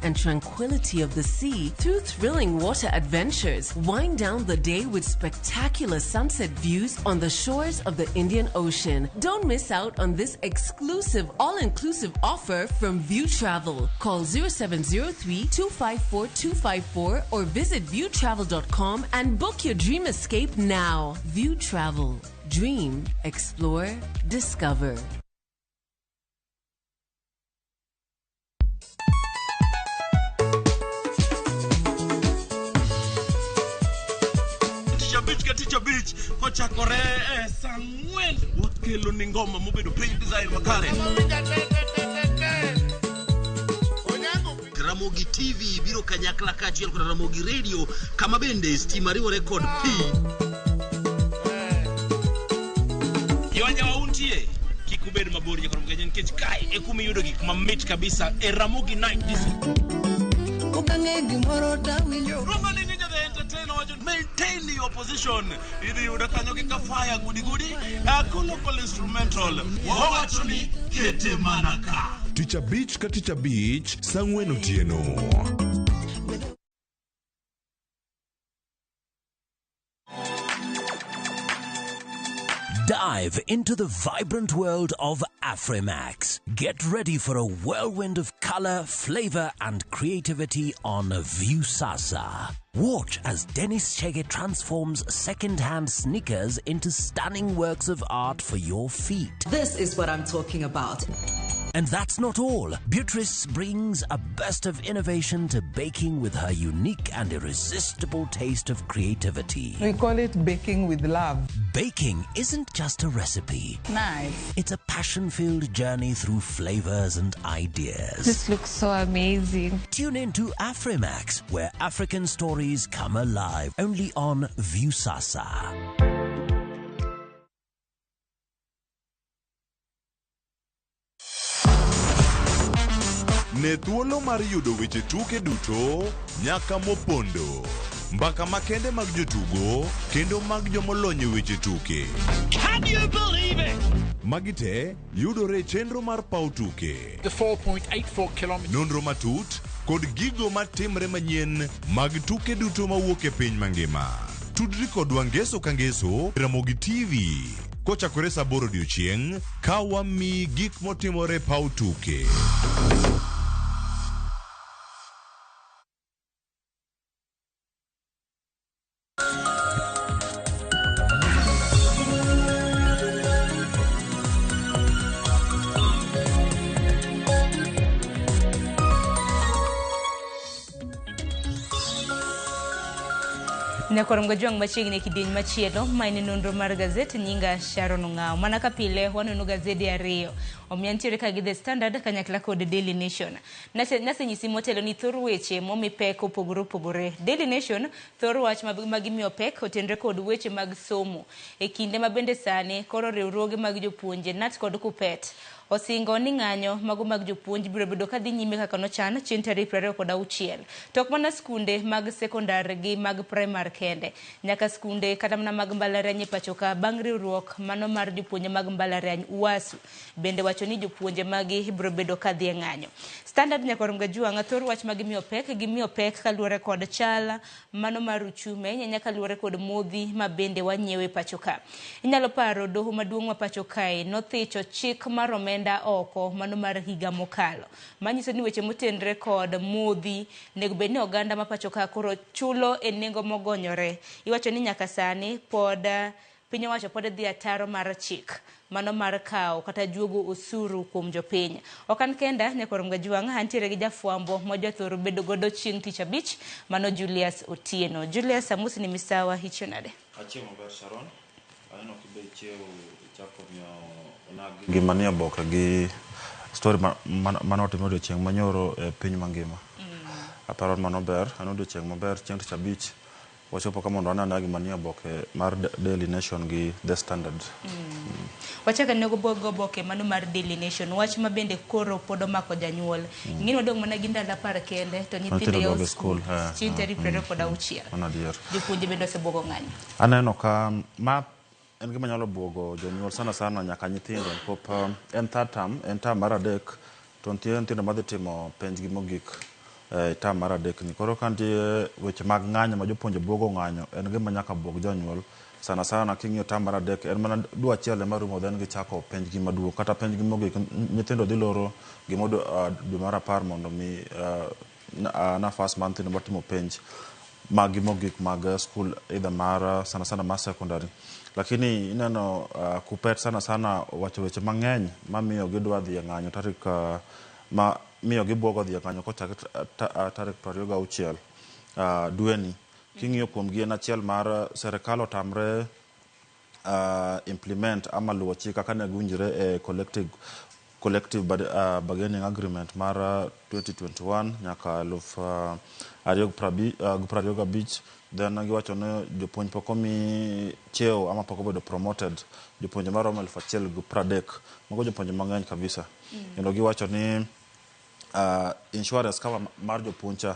and tranquility of the sea through thrilling water adventures. Wind down the day with spectacular sunset views on the shores of the Indian Ocean. Don't miss out on this exclusive all-inclusive offer from View Travel. Call 0703 254 254 or visit viewtravel.com and book your dream escape now. View Travel. Dream, explore, discover. Tich abich ka tich abich kochakore e saa ang'wen wakelo ni ngoma mobedo piny design makare. Ramogi TV biro kanyakla kaachiel kod Ramogi Radio kama bende stima riwore kod pi. Joanjawa untie kik ubed mabor nyakwar Mgenya nikech kae e kuma iyudo gik mamit kabisa e Ramogi Night Disco. Okang'e gimoro tawinjo Luongo ni Ninja the Entertainer wacho maintain your position. Idhi yudo kanyo gi kafaya gudi gudi local instrumental. Wawacho ni kete mana ka. Tich abich ka tich abich saa ang'wen otieno. Dive into the vibrant world of Afrimax. Get ready for a whirlwind of color, flavor, and creativity on Viusasa. Watch as Dennis Chege transforms second-hand sneakers into stunning works of art for your feet. This is what I'm talking about. And that's not all. Beatrice brings a burst of innovation to baking with her unique and irresistible taste of creativity. We call it baking with love. Baking isn't just a recipe. Nice. It's a passion-filled journey through flavors and ideas. This looks so amazing. Tune in to Afrimax, where African stories come alive, only on Viusasa. Ne thuolo mar yudo weche tuke duto nyaka mopondo. Mbaka makende mag jotugo kendo mag jomolony e weche tuke. Can you believe it? Magi te yudore e chenro mar paw tuke. The 4.84 kilometers. Nonro matut kod gigo matimre manyien mag tuke duto mawuok e piny mangima. Tudri kodwa ngeso ka ngeso Ramogi TV kochakore saa aboro odiochieng' ka wamiyi gik motimore e paw tuke. Nyakwar Mgajwang' machiegni e kidieny machielo ma en nonro mar gazet nyinga Sharon Ong'awo. Mana ka pile wanono gazede ariyo. Omiyo antiere ka gi The Standard kanyakla kod Daily Nation. Nasenyisi motelo ni thor weche momi pek opogore opogore. Daily Nation thor wach ma gimiyo pek otenre kod weche mag somo. E kinde ma bende sani koro riwruoge mag jopuonje KNUT kod KUPPET osingo ni ng'anyo mago mag jopuonj biro bedo ka dhi nyime kaka nochan chieng' tarik 26. To ok mana skunde mag sekondar gi mag primar kende. Nyaka skunde kata mana mag mbalariany e pacho ka bang' riwruok mano mar jopuonje mag mbalariany UASU bende wacho ni jopuonje magi biro bedo ka dhi e ng'anyo. Standard Nyakwar Mgajuang' thor wach ma gimiyo pek gimiyo pek kaluwore kod chal mano mar uchumi ahinya kaluwore kod modhi ma bende wanyiewo e pacho ka. Inyalo paro doho maduong' ma pacho kae nothicho chik mar omenda oko mano mar higa mokalo. Manyiso ni weche motenre kod modhi nego bed ni oganda ma pacho ka koro chulo e nengo mogonyore. Iwacho ni nyaka sani pod piny owacho pod dhi ataro mar chik mano mar kawo kata juogo osuru kuom jopiny. Ok an kenda Nyakwar Mgajuang' antiere gi jafwambo ma jathoro bedo godo chieng' tich abich mano Julius Otieno. Julius, amosi ni misawa ichiew nade? Achiew maber Sharon. Aneno kibe ichiew ichako miyo onagi gima nie oboke gi story mane otimore odiochieng' manyoro e piny mangima. Aparo ni mano ber, en odiochieng' maber chieng' tich abich wachopo ka mondo wane ane gima nie oboke mar Daily Nation gi The Standard. Wachak ane goboke mano mar Daily Nation, wach ma bende koro pod omako janyuol. Ing'e ni wadong' mana gi ndalo 10 kende to nyithindo yawo skul chieng' tarik 26. Mano adier. Jopuonje bende osebuogo ng'anyo. Aneno ka ma en gima nyalo buogo jonyuol sana sana nyaka nyithindo nikop en third term, en term mar adek to nitie nyithindo madhi timo penj gi mogik. e term mar adek ni. Koro ka nitie weche mag ng'anyo ma jopuonje buogo ng'anyo, en gima nyaka buog jonyuol. Sana sana king'iyo term mar adek, en mana dwe achiel ema rumo, then gichako penj gi maduong' kata penj gi mogik. Nyithindo dhi loro gimo dwe mar 10 mondo mi nafas mar nyithindo matimo penj mag gi mogik mag skul, either mar sana sana mar secondary. Lakini ineno Kuppet sana sana wacho weche mang'eny mamiyo gidwa dhi e ng'anyo tarik ma miyo gibuogo dhi e ng'anyo kochakre tarik 26 dweni. King'iyo kuomgi en achiel mar serikal otamre implement ama luwo chik kaka ne giwinjore e collective bargaining agreement mar 2021 nyaka 2025. Then giwacho ni jopuonj pok omi cheo ama pok obedo promoted jopuonje maromo 1,030. Mago jopuonje mang'eny kabisa. Kendo giwacho ni insurance cover mar jopuonj cha,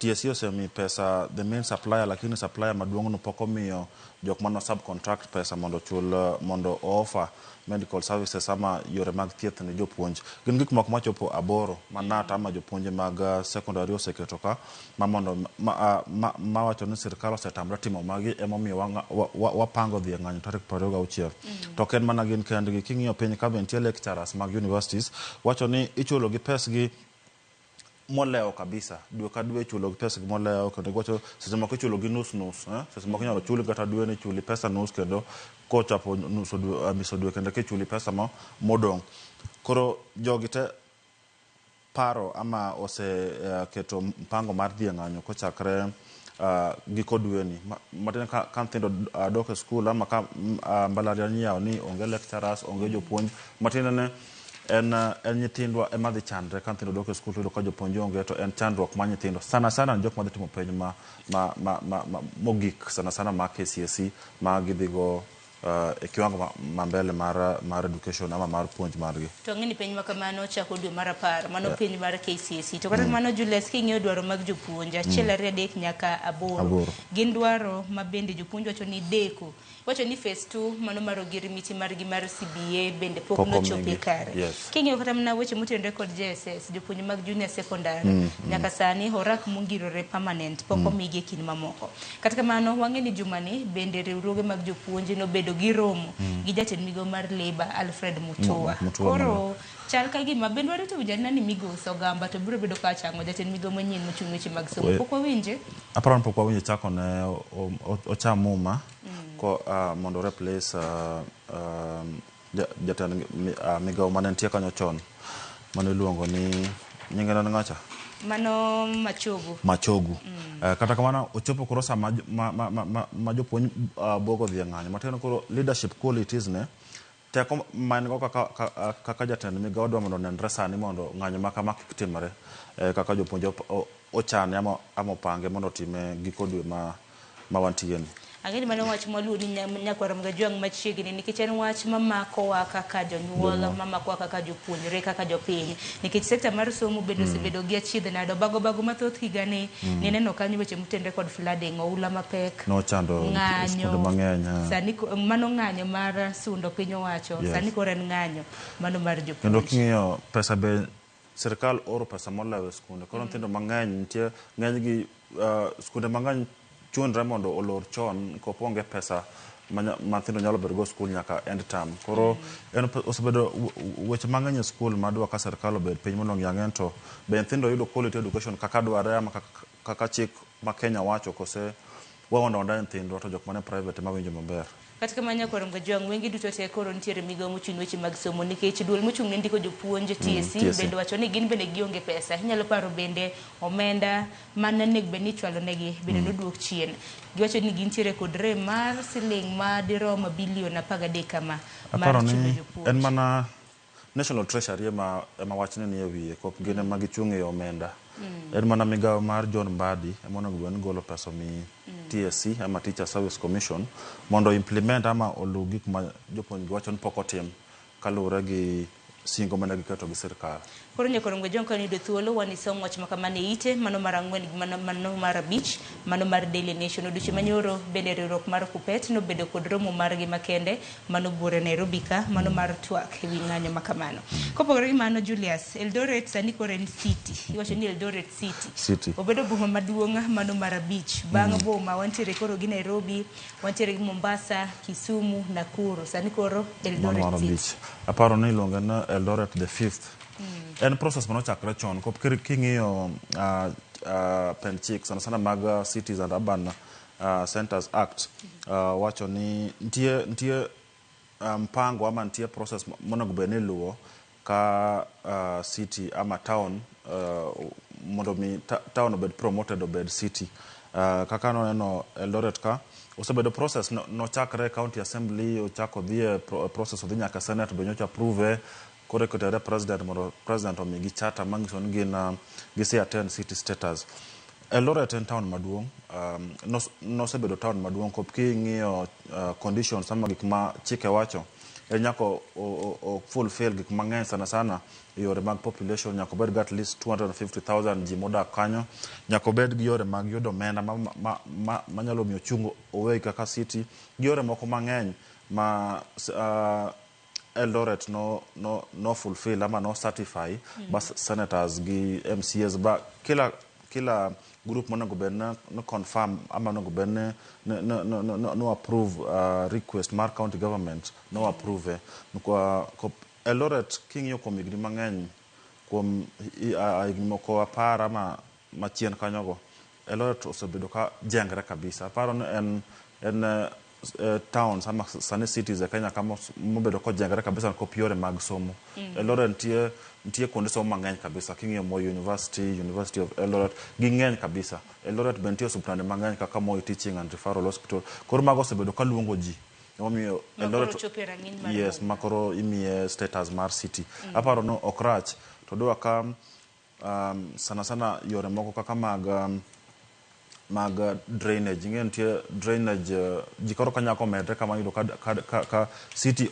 TSC osemi pesa the main supplier, lakini supplier maduong' no pok omiyo jok mano subcontract pesa mondo ochul, mondo offer medical services ama yore mag thieth ne jopuonj. Gin gik moko machopo 8 ma KNUT ama jopuonje mag secondary oseketo ka ma mondo ma wacho ni sirikal osetamre timo magi, emomiyo wapango dhi e ng'anyo tarik 26. To ok en mana gin kendgi. King'iyo piny ka be nitie lecturers mag universities wacho ni ichulo gi pesgi molewo kabisa. Dwe ka dwe ichulo gi pesa gi molewo, kendo giwacho seche moko ichulo gi nus nus, eh? Seche moko inyalo chuli kata dwe ni ichuli pesa nus, kendo kochopo nus dwe, miso dwe kendo kichuli pesa modong'. Koro jogi te paro ama ose keto mpango mar dhi e ng'anyo kochakre giko dweni. Matin ka nyithindo dok e skul ama ka mbalariany iyawo ni onge lecturers, onge jopuonj, matiende ne en nyithindwa ema dhi chandre. Ka nyithindo dok e skul to yudo ka jopuonj onge, to en chandruok mar nyithindo, sana sana jok madhi timo penj ma mogik, sana sana ma KCSE ma gidhi go e kiwango ma mbele mar education ama mar puonj margi. To ang'e ni penj ma kamano chako dwe mar 10, mano penj mar KCSE. To kata kamano, Julius, king'iyo dwaro mag jopuonj 1, 2, 3 nyaka 8, 8. Gin dwaro ma bende jopuonj wacho ni deko, wacho ni phase 2 mano mar ogirimiti margi mar CBA bende pok Pok nochope omigi. kare. King'iyo kata mana weche motenore kod JSS, jopuonj mag junior secondary, nyaka sani orak mongirore permanent pok omigi e kind mamoko. Kata kamano, wang'e ni jumani bende riwruoge mag jopuonj nobedo gi romo gi jatend migawo mar Labour, Alfred Mutua. Mutua. Koro chal ka gima bende warito winjo anena ni migosi Ogamba to biro bedo kachang'o jatend migawo manyien mochung' weche mag somo. Pok wawinje. Aparo ni pok wawinjo chako ne ocham muma ko mondo replace jatend migawo mane nitie kanyo chon mane iluongo ni nyinge ne en ng'acha? Mano Machogu. Machogu. Kata kamano ochopo koro sama ma jopuonj buogo dhi e ng'anyo, matiende koro leadership qualities ne teko ma en go kaka jatend migawo dwa mondo onenre sani mondo ng'anyo ma kama kik timre, kaka jopuonj ochane ama opange mondo otime giko dwe ma wantie ni. Ang'e ni mano wach mwaluwo ni nyakwar Mgajwang' machiegni, nikech en wach mamakowa kaka jonyuol, Jonyuol. mamakowa kaka jopuonjre, kaka jopiny, nikech sekta mar somo bende osebedo gi achiedh nade, obago bago mathoth higani. Nineno kanyo weche motenore kod flooding, oula mapek Nochando ng'anyo skunde mang'eny. Sani mano ng'anyo mar sundo piny owacho. Sani koro en ng'anyo mano mar Kendo jopuonj. King'iyo pesa be sirikal oro pesa molewo e skunde. Koro nyithindo mang'eny nitie ng'enygi, skunde mang'eny chunre mondo olor chon kopo onge pesa ma nyithindo nyalo bedo go skul nyaka end term. Koro en osebedo weche mang'eny e skul madwa ka sirikal obed piny mondo ong'i ang'e to be nyithindo yudo quality education kaka dwarre ama kaka chik ma Kenya wacho, kose waondo onda nyithindwa to jok mane private ema winjo maber. Kata kamano, nyakwar Mgajwang', wenge duto te koro nitiere migawo mochung' weche mag somo, nikech duol mochung' ne ndiko jopuonj, TSC, TSC. Bende wacho ni gin bende gionge pesa. Inyalo paro bende omenda mane onego bed ni ichwalo negi bende noduok chien. Giwacho ni gintiere kod rem mar siling madirom bilion 13 kama mar Aparo chulo ni jopuonj. En mana National Treasury ema wachni ni e wiye, kok gin ema gichung' e omenda. En mana migawo mar John Mbadi ema onego bed ni golo pesa mi TSC ama Teacher Service Commission mondo implement ama oluw gik ma jopuonj gi wacho ni pok otim kaluwore gi singo mane giketo gi sirikal. Koro nyakorongo jong ka yudo thuolo wan isom wach makamano e ite mano mar 4 gi mano mar 5 mano mar Daily Nation. Odiochieng' manyoro bende riwruok mar Kuppet nobedo kod romo margi makende mano buore Nairobi ka mano mar twak ewi ng'anyo makamano. Kopogore gi mano Julius, Eldoret sani koro en city. Iwacho ni Eldoret City. Obedo boma maduong' mano mar 5. Bang' boma wantiere koro gi Nairobi, wantiere gi Mombasa, Kisumu, Nakuru. Sani koro Eldoret City. Aparo ni iluonge ni Eldoret the 5th. En process manochakre chon kop king'iyo pend chik sana sana mag Cities and Urban Centers Act wacho ni nitie mpango ama nitie process monego bed ni iluwo ka city ama town mondo mi town obed promoted obed city. Kaka noneno Eldoret ka osebedo process nochakre county assembly ochako dhi e process odhi nyaka senate be nyocha approve kore kotere president mondo president omigi charter manyiso ni gin gise attain city status. Eldoret en town maduong', nosebedo town maduong' kop king'iyo conditions ama gik ma chike wacho en nyaka o fulfill gik mang'eny sana sana yore mag population nyaka obed gi at least 250,000 ji modak kanyo, nyaka obed gi yore mag yudo omenda manyalo miyo chung owegi kaka city gi yore moko mang'eny ma Eldoret no fulfill ama no certify ba senators gi MCAs ba kila group monego bed no confirm ama onego bed no approve request mar county government no approve. Eldoret king'iyo kuom higni mang'eny kuom higni moko 10 ama machien kanyogo, Eldoret osebedo ka jengre kabisa. Aparo ni en towns ama sani cities e Kenya kama mobedo kojengre kabisa kop yore mag somo. Eldoret nitie kuonde somo mang'eny kabisa. King'iyo Moi University, University of Eldoret, ging'eny kabisa. Eldoret be nitie osiptande mang'eny kaka Moi Teaching and Referral Hospital. Koro mago osebedo ka luongo ji. Emomiyo Eldoret, yes, makoro imiye status mar city. Aparo no ok rach to dwa ka sana sana yore moko kaka mag drainage. Ing'eyo nitie drainage ji koro kanyako medre kama yudo ka city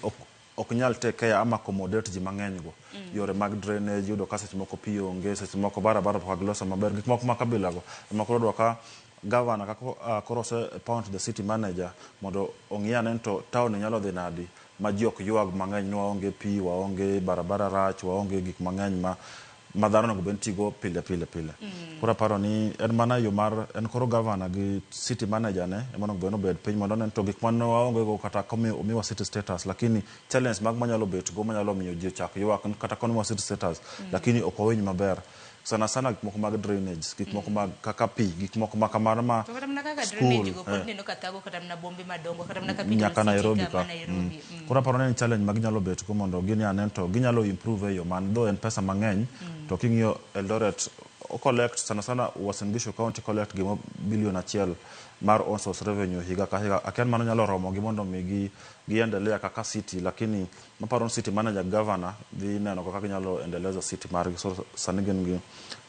ok nyal take care ama accommodate ji mang'eny go. Yore mag drainage yudo ka seche moko pi onge, seche moko barabara pok giloso maber, gik moko ma kabila go. Ema koro dwa ka governor kaka koro ose appoint the city manager mondo ong'i ane to town nyalo dhi nadi ma ji ok ywag mang'eny ni waonge pi, waonge barabara rach, waonge gik mang'eny ma dhano onego bed ni tigo pile pile pile. Koro aparo ni en mana yo mar en koro governor gi city manager ne ema onego bed ni obed piny mondo onen to gik mane waonge go kata komiwa city status, lakini challenge mag manyalo bet go manyalo miyo ji ochak ywak kata komiwa city status lakini ok wawinj maber. Sana sana gik moko mag drainage, gik moko mag kaka pi, gik moko ma kamano ma to kata mana kaka drainage go pod neno ka thago kata mana bombe madongo kata mana capital nyaka Nairobi ka. Koro aparo ni en challenge ma ginyalo bet go mondo gini ane to ginyalo improve e yo man though en pesa mang'eny to king'iyo Eldoret o collect sana sana Uasin Gishu County collect gimo bilion 1 mar on source revenue higa ka higa. Akia ni mano nyalo romo gi mondo mi giendelea kaka city, lakini maparo ni city manager governor dhi neno kaka ginyalo endeleza city margi. So sani gin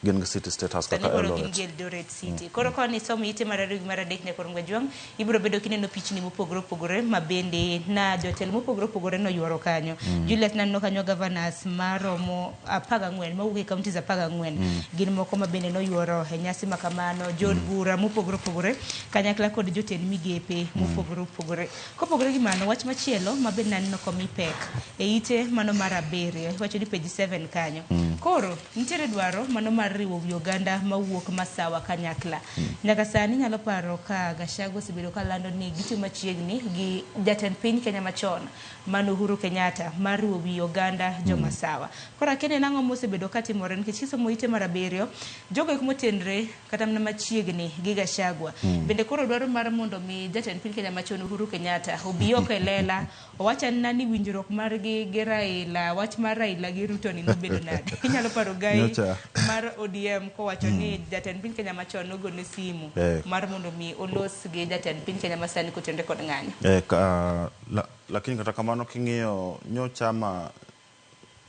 gi city status kaka Eldoret. Gin gi Eldoret City. Koro koni somo ite mar 2 gi mar 3 ne koro ngwajuang' ibiro bedo kineno pichni mopogore opogore ma bende na jotelo mopogore opogore noyuoro kanyo. Julius naneno kanyo governors maromo 14 mawuok e counties 14 gin moko ma bende noyuoro e nyasi makamano, jood bura mopogore opogore kanyakla kod jotend migepe mopogore opogore. Kopogore gi mano, wach machielo ma bende naneno komi pek e ite mano mar 7 iwacho ni page 7 kanyo. Koro nitiere dwaro mano mar riwo wi oganda mawuok Masawa kanyakla. Nyaka sani nyalo paro ka Gachagua osebedo ka lando ni gitiyo machiegni gi jatend piny Kenya machon mano Uhuru Kenyatta mar riwo wi oganda jo Masawa. Koro akia ni en ang'o mosebedo katimore nikech kisomo ite mar 7 jogo eko motenre kata mana machiegni gi Gachagua bende koro dwaro mar mondo mi jatend piny Kenya machon Uhuru Kenyatta obi oko e lela owacho anena ni winjruok margi gi Raila, wach mar Raila gi Ruto ni nobedo nade. Inyalo paro gai mar ODM kowacho ni jatend piny Kenya machon nogone simu mar mondo mi olos gi jatend piny Kenya masani kotenre kod ng'anyo. Lakini kata kamano king'iyo nyocha ma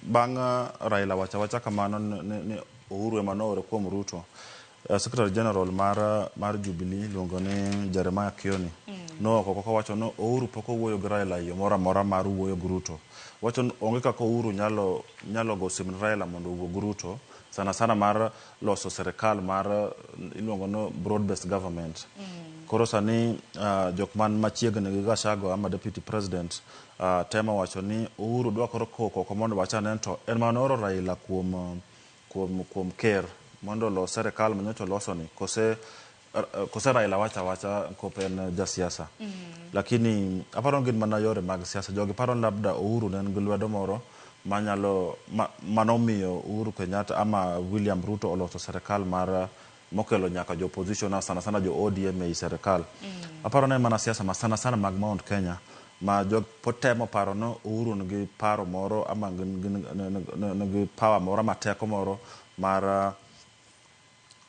bang' Raila wacha kamano ni Uhuru ema noore kuom Ruto. Secretary General mar Jubilee iluongo ni Jeremiah Kioni. No oko kowacho ni Uhuru pok owuoyo gi Raila e yo moro amora mar wuoyo gi Ruto. Wacho ni onge kaka Uhuru nyalo go simu ne Raila mondo owuo gi Ruto, sana sana mar loso sirikal mar iluongo ni broad based government. Koro sani jok man machiegni gi Gachagua ama deputy president temo wacho ni Uhuru dwa koro kok oko mondo wach ane to en mana oro Raila kuom ker mondo olos sirikal manyocha oloso ni kose Raila wacha awacha kop en jasiasa. Lakini aparo ni gin mana yore mag siasa. Jogi paro ni labda Uhuru ne en gi lwedo moro manyalo manomiyo Uhuru Kenyatta ama William Ruto oloso sirikal mar mokelo nyaka jo opposition, sana sana jo ODM ei sirikal. Aparo ni en mana siasa ma sana sana mag Mount Kenya ma jog pod temo paro ni Uhuru nigi paro moro ama nigi power moro ama teko moro mar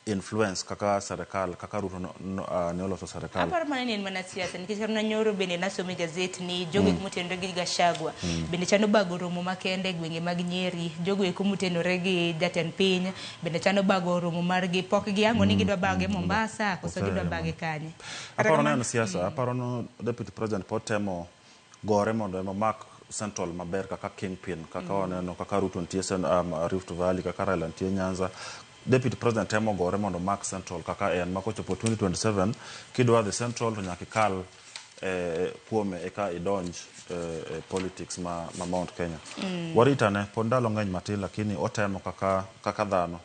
influence kaka sirikal kaka Ruto ne oloso sirikal. Aparo mana ni en mana siasa, nikech kata mana nyoro bende nasomo e gazet ni jogo eko motenore gi Gachagua bende chano bago romo makende e gwenge mag Nyeri. Jogo eko motenore gi jatend piny bende chano bago romo margi, pok giyango ni gidwa bage Mombasa koso gidwa bage kanye. Kata Aparo ni kamano en siasa. Aparo ni deputy president pod temo gore mondo ema omak Central maber kaka kingpin, kaka waneno kaka Ruto nitie Rift Valley, kaka Raila nitie Nyanza. Deputy president temo gore mondo omak Central kaka en ma kochopo 2027 kidwa dhi Central to nyaka ikal kuome eka idonj politics ma Mount Kenya. Waritane pod ndalo ng'eny matin, lakini otemo kaka dhano.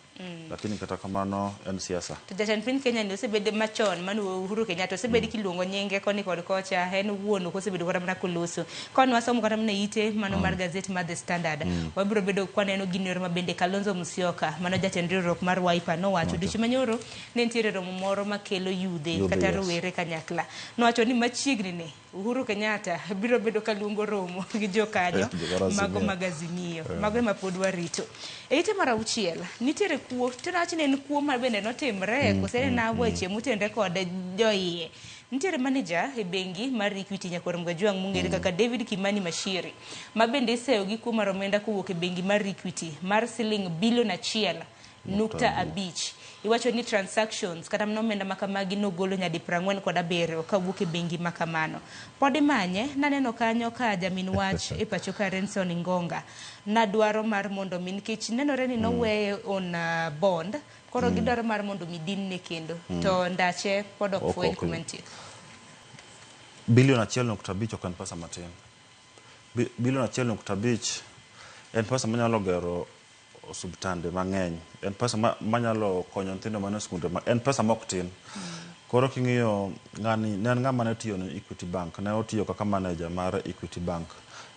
Lakini kata kamano en siasa. To jatend piny Kenya ni osebedo machon mano Uhuru Kenyatta osebed kiluongo nyinge koni kod kocha, en wuon ok osebedo kata mana koloso. Koni wasomo kata mana ite mano mar gazet mar The Standard, wabiro bedo kwaneno gino ma bende Kalonzo Musyoka mano jatend riwruok mar Wiper nowacho odiochieng' manyoro ne nitiere romo moro makelo yudhe kata rowere kanyakla. Nowacho ni machiegni ni Uhuru Kenyatta biro bedo kaluongo romo gi jokanyo mago mag Azimio. Mago ema pod warito. E ite mar 6 nitiere kuo, to nawach ni en kuo ma bende notimre kose en weche motenore kod joiye. Nitiere manager e bengi mar Equity Nyakwar Mgajwang' mong'ere kaka David Kimani Mashiri ma bende iseyo gi kuo mar omenda kowuok e bengi mar Equity mar siling bilion 1.5. Iwacho ni transactions kata mana omenda makamagi nogolo nyadi 47 kawuok e bengi makamano. Pod imanye, naneno kanyo ka jamin wach e pacho ka Renson Ngonga nadwaro mar mondo mi, nikech nenore ni noweye on bond, koro gidwaro mar mondo mi dinne kendo, to ndache pod ok fweny kuma entie. Bilion 1.5 ok en pesa matin. Bilion 1.5 en pesa manyalo gero osuptande mang'eny, en pesa manyalo konyo nyithindo man e skunde, en pesa mok tin. Koro king'iyo ng'ani, ne en ng'ama ne tiyo ne Equity Bank, ne otiyo kaka manager mar Equity Bank,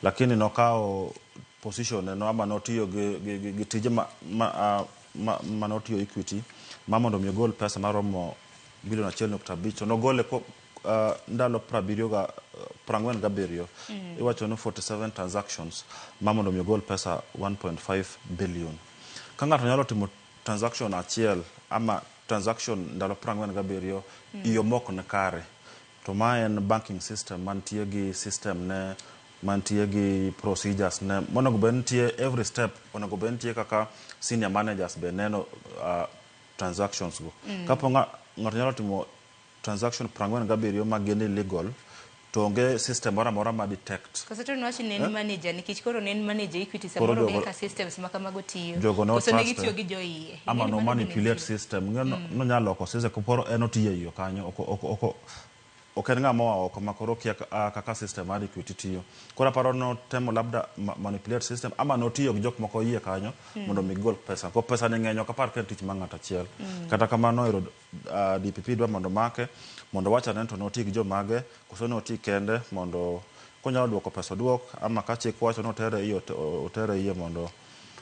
lakini nokawo position ne no ama notiyo gi tije ma notiyo Equity ma mondo mi ogol pesa maromo bilion 1.5 to nogole ndalo 47. Iwacho ni 47 transactions ma mondo mi ogol pesa 1.5 billion. Ka ng'ato nyalo timo transaction achiel ama transaction ndalo 47 iyo mok ne kare, to ma en banking system mantie gi system ne mantie gi procedures ne monego bed nitie every step, onego bed nitie kaka senior managers be neno transactions go. Kapo ng'ato nyalo timo transaction 47 ma gin illegal, to onge system moro amora ma detect. Koso to niwach ni en manager, nikech koro ne en manager Equity, samoro onge kaka systems ma kamago tiyo. Jogo no Koso ne trust gitiyo gi joiye. Ama Ing'eni no mano bende manipulate nitie. system. Ng'e no nyalo loko system, koporo en otiyo e iye kanyo, ok en ng'ama oa oko ma koro kia kaka system mar Equity tiyo. Koro aparo notemo labda manipulate system ama notiyo gi jok moko iye kanyo mondo mi gigol pesa. Ko pesa ni ng'eny ok apar ka en tich mar ng'ato achiel. Kata kamano ero DPP dwa mondo make mondo wach ane to noti gi jomage koso noti kende mondo konyalo duoko pesa oduok ama ka chik wacho ni otere iye otere iye mondo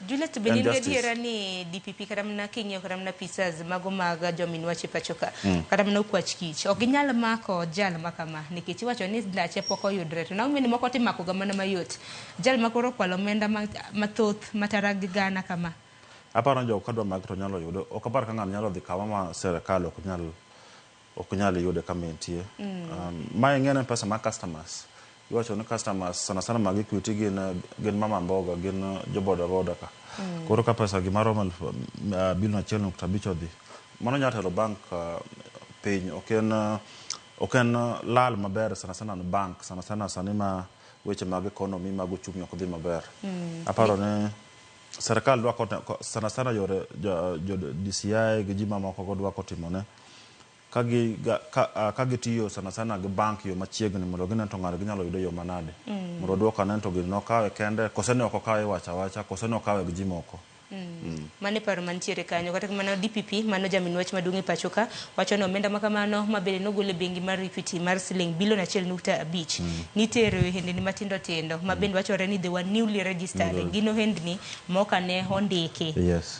Juliet, bende in Justice. gadiera ni DPP kata mana king'iyo kata mana pisas mago mag jomin wach e pacho ka, kata mana okwach kich ok ginyal mako jal ma kama, nikech iwacho ni ndache pok oyudre, to nang'o ni moko timako ga mana mayot, jal ma koro okwalo omenda mathoth matara gi gana kama. Aparo ni jogo kadwa maki to nyalo yudo. Ok apar ka ng'ano nyalo dhi kama ma sirikal ok nyal yude kama entie. Ma ing'e ni pesa mar customers. Iwacho ni customers sana sana mag Equity gin mama mboga, gin jo boda boda ka. Koro ka pesa gima romo bilion 1.5 odhi, mano nyalo tero bank piny. Ok en Ok en lal maber sana sana ne bank, sana sana sani ma weche mag economy mag uchumi ok dhi maber. Aparo ni serikal dwa sana sana yore jo DCI gi ji mamoko go dwa kotimone ka gitiyo sana sana gi bank yo machiegni mondo gine to ng'ato ginyalo yudo yo manade. Mondo duok ane to gino nokawe kende, kose ne ok okawe wacha wacha, kose ne okawe gi ji moko. Mane paro mantiere kanyo. Kata kamano DPP mano jamin wach maduong' e pacho ka wacho ni omenda makamano ma bende nogol e bengi mar Equity mar siling bilion 1.5 nitero e ohendni matindo tindo ma bende wachore ni they were newly registered, gin ohendni ma ne ondiki.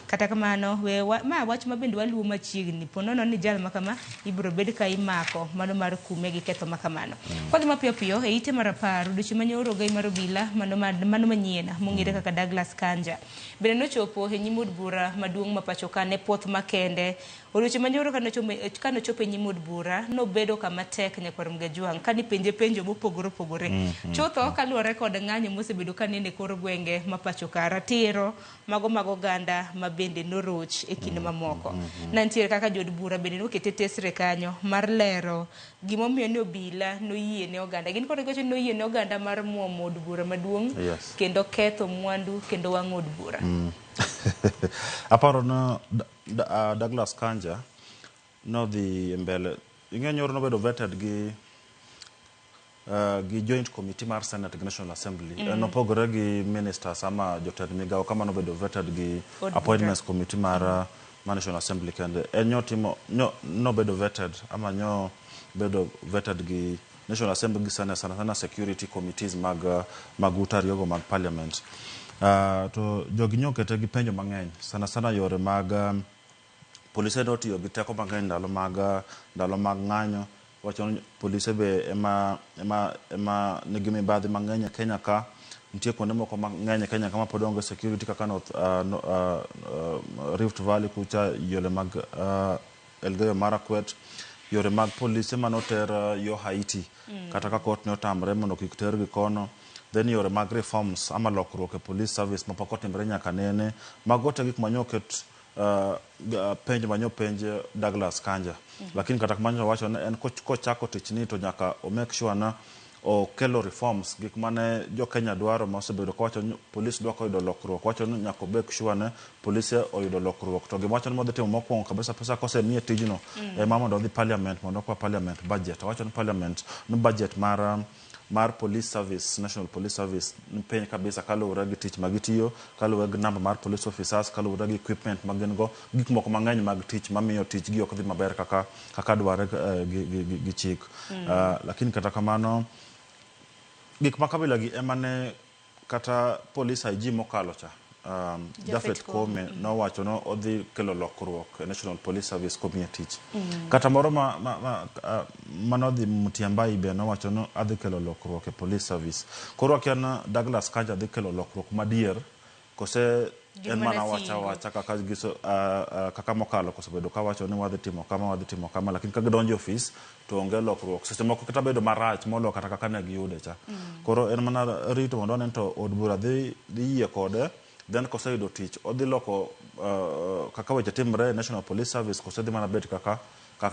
Kata kamano ma wach ma bende waluwo machiegni, po nono ni jal makama ibiro bed ka imako mano mar kume gi ketho makamano. Kwadhi mapiyo piyo e ite mar 10 odiochieng' manyoro ogai mar obila mano manyien mong'ere kaka Douglas Kanja bende nochopo e nyim od bura maduong' ma pacho ka ne puoth makende. Odiochieng' manyoro kanochopo e nyim od bura nobedo kama tek nyakwar Mgajwang' kanipenje penjo mopogore opogore. Chutho kaluwore kod ng'anyo mosebedo kanene kor gwenge ma pacho ka, ratiro mago mag oganda ma bende noroch e kinde mamoko. Nantiere kaka jood bura bende nokete tesre kanyo mar lero gimomiyo ni obila noyie ne oganda. Gin kod giwacho ni noyie ne oganda mar muomo od bura maduong' kendo ketho mwandu kendo wang'o od bura. Aparo na Douglas Kanja nodhi mbele. Ing'e nyoro nobedo vetted gi joint committee mar Senate gi National Assembly. Nopogore gi ministers ama jotend migawo kama nobedo vetted gi appointments committee mar National Assembly kende. En nyo nobedo vetted ama nyo bedo vetted gi National Assembly gi Senate, sana sana security committees mag ute ariyogo mag parliament. To jogi nyokete gi penjo mang'eny sana sana yore mag polise notiyo gi teko mang'eny ndalo mag ng'anyo. Wacho ni polise be ema nigi mibadhi mang'eny e Kenya ka. Nitie kuonde moko mang'eny e Kenya ka ma pod onge security kaka North Rift Valley kucha, yore mag Elgeyo Marakwet, yore mag polise manoter yo Haiti kata ka kot ne otamre mondo kik tergi kono. Then yore mag reforms ama lokruok e police service mapok otimre nyaka nene. Mago te gik manyoket penj manyopenj Douglas Kanja. Lakini kata kamano wacho ni en kochako tich ni to nyaka o make sure na okelo reforms gik mane jo Kenya dwaro ma osebedo kawacho ni police dwa koyudo lokruok. Wacho ni nyaka make sure ne polise oyudo lokruok. To gima wacho ni modhi timo mokwongo kabisa pesa kosemiye tijno ema mondo odhi parliament mondo okwa parliament budget. Wacho ni parliament ni budget mar police service, National Police Service ni piny kabisa kaluwore gi tich magitiyo, kaluwore gi namba mar police officers, kaluwore gi equipment ma gin go, gik moko mang'eny mag tich mamiyo tich gi ok dhi maber kaka dware gi chik. Lakini kata kamano gik ma kabila gi ema ne kata police IG mokalo cha Japhet Koome nowacho no odhi kelo lokruok e National Police Service komiye tich. Kata moro manodhi Mutyambai be nowacho no adhi kelo lokruok e police service. Koro akia na Douglas Kanja dhi kelo lokruok madier kose en mana wacha wacha kaka giso kaka mokalo kosebedo kawacho ni wadhi timo kama, lakini ka gidonjo office to onge lokruok. Seche moko kata bedo marach molo kata kaka ne giyude cha. Koro en mana rito mondo wane to od bura dhi yie kode. Then koseyudo tich odhi loko kaka weche timre National Police Service kose dhi mana bet kaka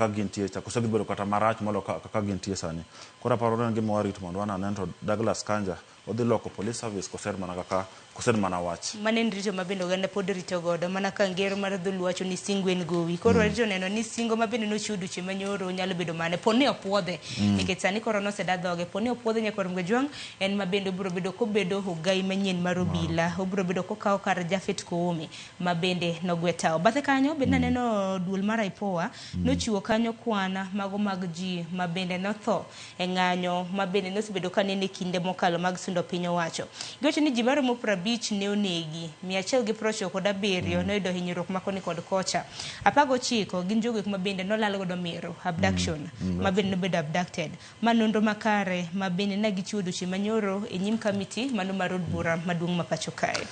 gintie cha, kose gibedo kata marach molo kaka gintie sani. Koro aparo ni en gima warito mondo wane to Douglas Kanja odhi loko police service kose mana kaka kose mana wach. Mane en rito ma bende oganda pod rito godo mana ka ngero mar dholuo wacho ni singo en gowi. Koro warito neno ni singo ma bende nochiw odiochieng' manyoro nyalo bedo mane po ni opuodhe. Nikech sani koro noseda dhoge po ni opuodhe nyakwar Mgajwang' en ma bende obiro bedo kobedo ogai manyien mar obila, obiro bedo kokawo kar Japhet Koome ma bende nogwe tao. Bathe kanyo bende naneno duol mar IPOA nochiwo kanyo kwan mago mag ji ma bende notho e ng'anyo ma bende nosebedo kanene kinde mokalo mag sundo piny owacho. Giwacho ni ji maromo 50 ne onegi, 197 noyudo hinyruok makoni kod kocha. 19 gin jogo ma bende nolal godo miero, abduction, ma bende nobedo abducted. Ma nonro makare ma bende ne gichiwo odiochieng' manyoro e nyim kamiti mano mar od bura maduong' ma pacho kae.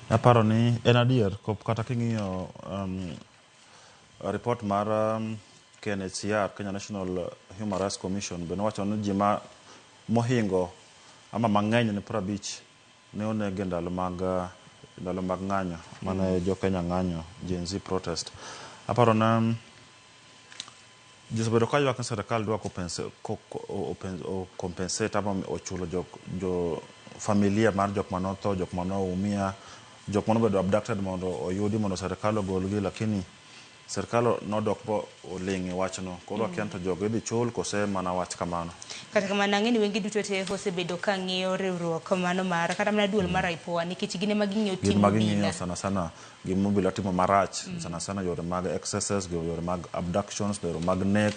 Aparo ni en adier kata king'iyo report mar KNHCR, Kenya National Human Rights Commission, be nowacho ni ji ma mohingo ama mang'eny ne 50 ne oneg e ndalo mag ng'anyo mane jo Kenya ng'anyo Gen Z protest. Aparo na Ji osebedo ka ywak ni sirkal dwa compensate ama ochulo jo familia mar jok manotho, jok manoumia, jok manobedo abducted mondo oyudi mondo sirkal ogolgi, lakini sirkal nodok bo oling' e wachno. Koro akia to jogo idhi chul kose mana wach kamano. Kata kamano ang'e ni wengi duto te osebedo ka ng'iyo riwruok mano mar kata mana duol mar IPOA nikech gin ema ging'iyo Gin timo ma ging'iyo obila. sana sana gima obila timo marach, sana sana yore mag excesses, yore mag abductions, yore mag nek.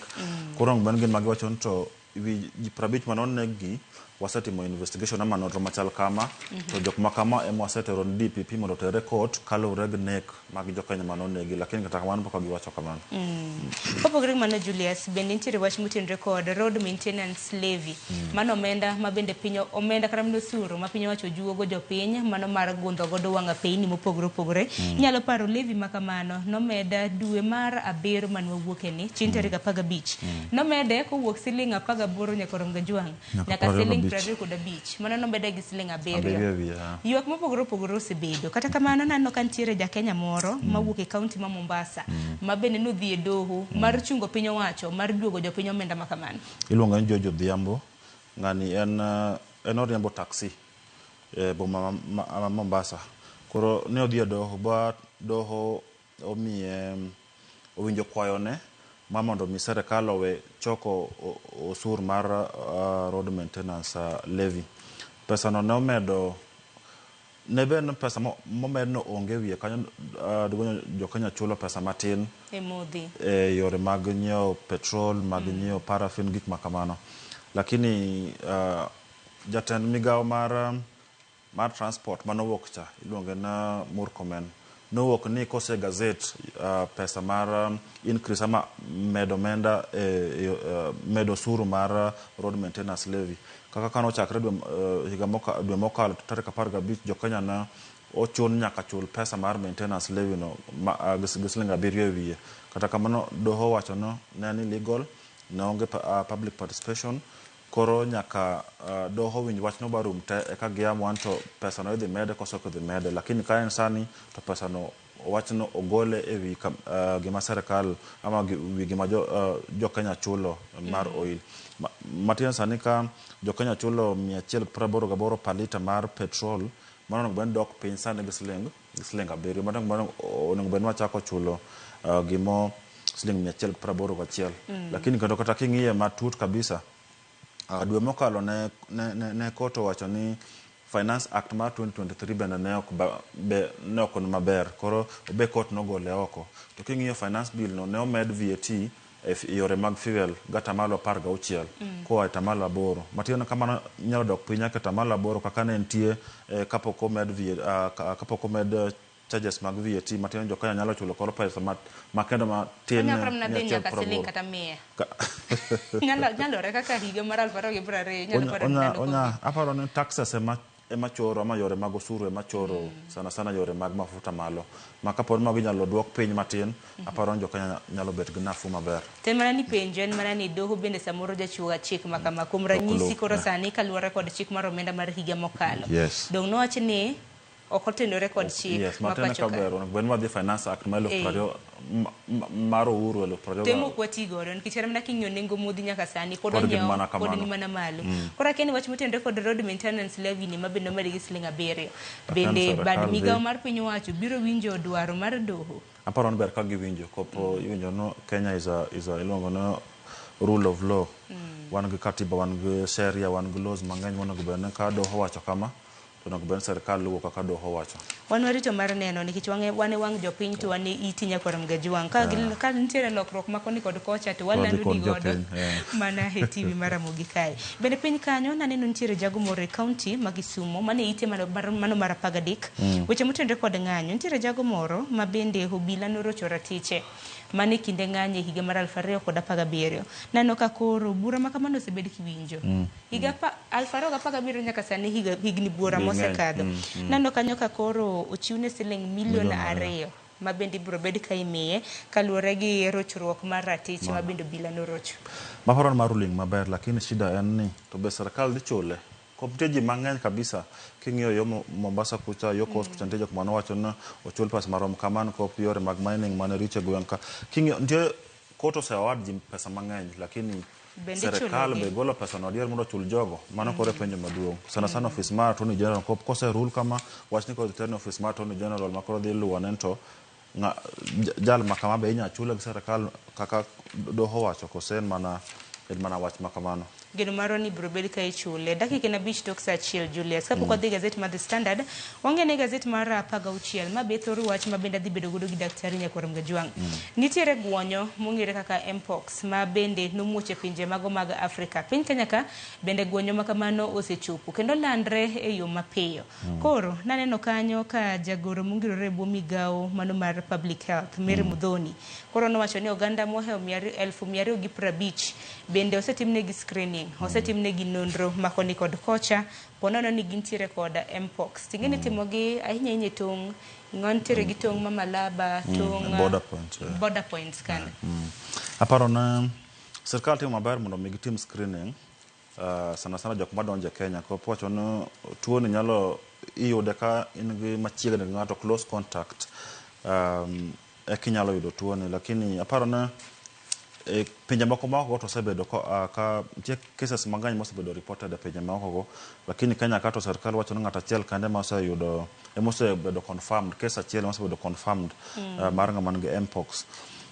Koro onego bed ni gin ma giwacho ni to wi ji 50 manoneg gi wasetimo investigation ama nonro machal kama, to jok ma kama ema wasetero ne DPP mondo oter e court kaluwore gi nek mag jokenya manonegi, lakini kata kamano pok giwacho kamano. Kopogore gi mano Julius, bende nitiere wach motenore kod road maintenance levy. Mano omenda ma bende piny omenda kata mana osuru ma piny owacho juogo jopiny mano mar gundho godo wang' apeyni mopogore opogore. Inyalo paro levy ma kamano nomeda dwe mar 7 mane wawuoke ni chieng' tarik 15. Nomede kowuok siling 18 nyaka Orom Gajwang' nyaka siling 25. Mano nomede gi siling 7. Ywak mopogore opogore osebedo. Kata kamano naneno ka nitiere ja Kenya moro mawuok e kaunti ma Mombasa ma bende nodhi e doho mar chungo piny owacho mar duogo jopiny omenda ma kamano. Iluongo ni George Odhiambo. Ng'ani en oriembo taxi e boma ma Mombasa. Koro ne odhi e doho ba doho omiye owinjo kwayone ma mondo mi sirkal owe choko osur mar road maintenance levy. Pesa no ne omedo ne ben pesa momedno onge wiye kanyo, dugonyo jokenya chulo pesa matin e modhi e yore mag nyiewo petrol, mag nyiewo paraffin, gik ma kamano. Lakini jatend migawo mar transport manowuok cha iluonge na Murkomen nowuok ni kose gazette pesa mar increase ama medo omenda medo osuru mar road maintenance levy. Kaka kano chakre higa dwe mokalo tarik 15 jokenya na ochun nyaka chul pesa mar maintenance levy no gi siling 7 e wiye. Kata kamano doho wacho no ne ni legal, ne onge public participation. Koro nyaka doho winj wachno barum te eka giamua ni to pesa no idhi mede koso ok idhi mede. Lakini ka en sani to pesa no wachno ogole e wi gima sirkal ama wi gima jo Kenya chulo mar oil. Matin sani ka jo Kenya chulo 188 per lita mar petrol, mano onego bed ni dok piny sani gi siling 7. Mano onego bed ni wachako chulo gimo siling 181. Lakini kendo kata king'iye matut kabisa, dwe mokalo ne court owacho ni Finance Act mar 2023 bende ne ok ni maber. Koro obe court nogole oko. To king'iyo finance bill no ne omed VAT e yore mag fuel gi atamalo 16 koa e atamalo 8. Matiende kamano nyalo dok piny nyaka atamalo 8 kaka ne nitie kapok omed kapok omed charges mag VAT. Matiende jo Kenya nyalo chulo koro pesa makendo matin. Onyalo mana dhi nyaka siling kata 100. Nyalore kaka higa mar 2020 nyalo paro ni aparo ni taxes ema choro ama yore mag osuru ema choro sana sana yore mag mafuta malo. Ma kapo ni mago inyalo duok piny matin, aparo ni jo Kenya nyalo bet gi nafuu maber. To en mana ni penjo en mana ni doho bende samoro jachiwo chik ma kama. Kuom ranyisi koro sani kaluwore kod chik mar omenda mar higa mokalo. Dong' nowach ni ok otenore kod chik ma pacho ka. Onego bed ni wadhi Finance Act mar 2020 mar Uhuru 2020. Temo ok wati godo nikech kata mana king'iyo nengo modhi nyaka sani pod onyiewo pod ni mana malo. Koro akia ni wach motenore kod road maintenance levy ni ma bende omedi gi siling 7. Bende bad migawo mar piny owacho biro winjo dwaro mar doho. Aparo ni ber ka giwinjo kopo iwinjo no Kenya is a iluongo no rule of law. Wan gi katiba, wan gi sheria, wan gi laws mang'eny monego bed ni ka doho wacho kama to onego bed ni sirkal luwo kaka doho wacho. Wan warito mar neno nikech wan e wang' jopiny to wan e iti nyakwar Mgajwang'. Ka nitiere lokruok ma koni kod kocha to walando ni godo mana e TV mar Ramogi kae. Bende piny kanyo naneno nitiere jago moro e kaunti ma Kisumo mane ite mano mar 13. Weche motenore kod ng'anyo nitiere jago moro ma bende obila norocho ratiche mane kinde ng'anyo e higa mar 2017. Naneno ka koro bura ma kamano osebed kiwinjo. Higa 2017 nyaka sani higni buora mosekadho. Naneno kanyo ka koro ochiwne siling milion 2 ma bende ibiro bed ka imiye kaluwore gi rochruok mar ratich ma bende obila norocho. Maparo ni mar ruling maber, lakini shida en ni to be sirkal dhi chule. Nitie ji mang'eny kabisa king'iyo yo Mombasa kucha, yo Coast kucha, nitie jok manowacho ni ochul pesa marom kamano kop yore mag mining mane richo e gweng' ka. King'iyo nitie Court ose award ji pesa mang'eny, lakini Bende serikal ichulogi? be golo pesa no adier mondo ochul jogo? Mano koro e penjo maduong'. Sana sana ofis mar Attorney General kose rule kama wach ni koro ter ne ofis mar Attorney General ma koro dhi luwo ane to jal ma kama be inyalo chule gi serikal kaka doho wacho, kose en mana wach ma kamano. Geno marwa ni biro bed ka ichule. Dakika en 5 tok sa 1, Julius. Kapok wadhi gazet mar The Standard, wang'e ne gazet mar 16 ma be thoro wach ma bende adhi bedo godo gi Daktari Nyakwar Mgajwang'. Nitiere guonyo mong'ere kaka Mpox ma bende nomuoch e pinje mago mag Afrika. Piny Kenya ka bende guonyo ma kamano osechopo kendo landre e yo mapiyo. Koro naneno kanyo ka jagoro mongirore e bwo migawo mano mar Public Health, Mary Muthoni. Koro nowacho ni oganda mohewo 250,000 bende osetimnegi screening, osetimnegi nonro ma koni kod kocha ponono ni gintiere kod Mpox. Ting'e ni timogi ahinya ahinya e tong' ng'o nitiere gi tong' ma Malaba, tong' border point, yeah. Border points kanyo. Aparo ne sirkal timo maber mondo mi gitim screening, sana sana jok madonjo e Kenya. Kop wacho ni tuo ni nyalo iyude ka in gi machiegni gi ng'ato, close contact, eka inyalo yudo tuo ni. Lakini aparo ne e pinje moko maoko to osebedo ka nitie cases mang'eny mosebedo reported e pinje maoko go, lakini Kenya ka to sirkal wacho ni ng'ato achiel kende ma oseyudo ema osebedo confirmed, case achiel ema osebedo confirmed mar ng'ama nigi Mpox.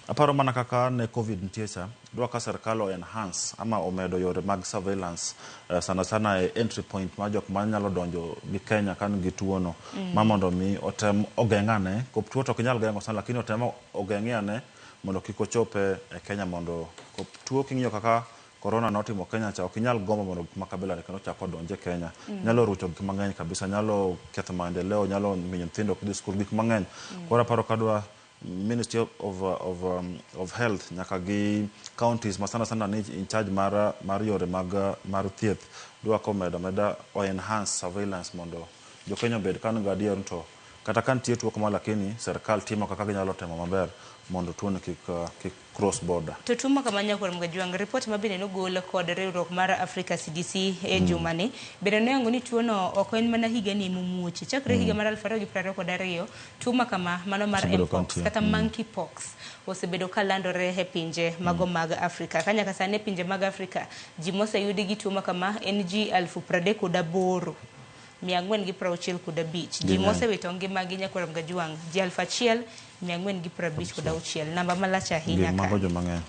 Aparo mana kaka ne COVID nitie cha, dwa ka sirkal o enhance ama omedo yore mag surveillance, sana sana e entry point mar jok manyalo donjo gi Kenya ka nigi tuo no, ma mondo mi otem ogeng' ane kop tuo. To ok inyal geng'o sana, lakini otem ogeng'e ane mondo kik ochop e Kenya, mondo kop tuo king'iyo kaka corona notimo Kenya cha, ok inyal gombo mondo gik ma kabila ni kendo ochak odonj e Kenya. Nyalo rucho gik mang'eny kabisa, nyalo ketho maendeleo, nyalo miyo nyithindo ok dhi skul, gik mang'eny. Koro aparo kadwa Ministry of Health nyaka gi counties ma sana sana ni in charge mar yore mag mar thieth dwa komedo ameda o enhance surveillance mondo jo Kenya obed ka nigi adier to kata ka nitie tuo kama, lakini sirkal timo kaka ginyalo timo maber mondo tuo ni kik cross border. To tuo ma kama, Nyakwar Mgajwang', ripot ma bende nogol kod riwruok mar Africa CDC e jumani bende noyango ni tuo no ok en mana higani emomuoche. Chakre higa mar 2022, tuo ma kama mano mar Osebedo ka Mpox nitie. kata monkey pox osebedo ka landore e pinje mago mag Afrika. Ka nyaka sani e pinje mag Afrika, ji moseyudi gi tuo ma kama en ji 38,465. Ji Ging'eny. mosewito ngimagi, Nyakwar Mgajwang', ji 1,456. Namba malach ahinya Gik ka. mago joma ng'eny.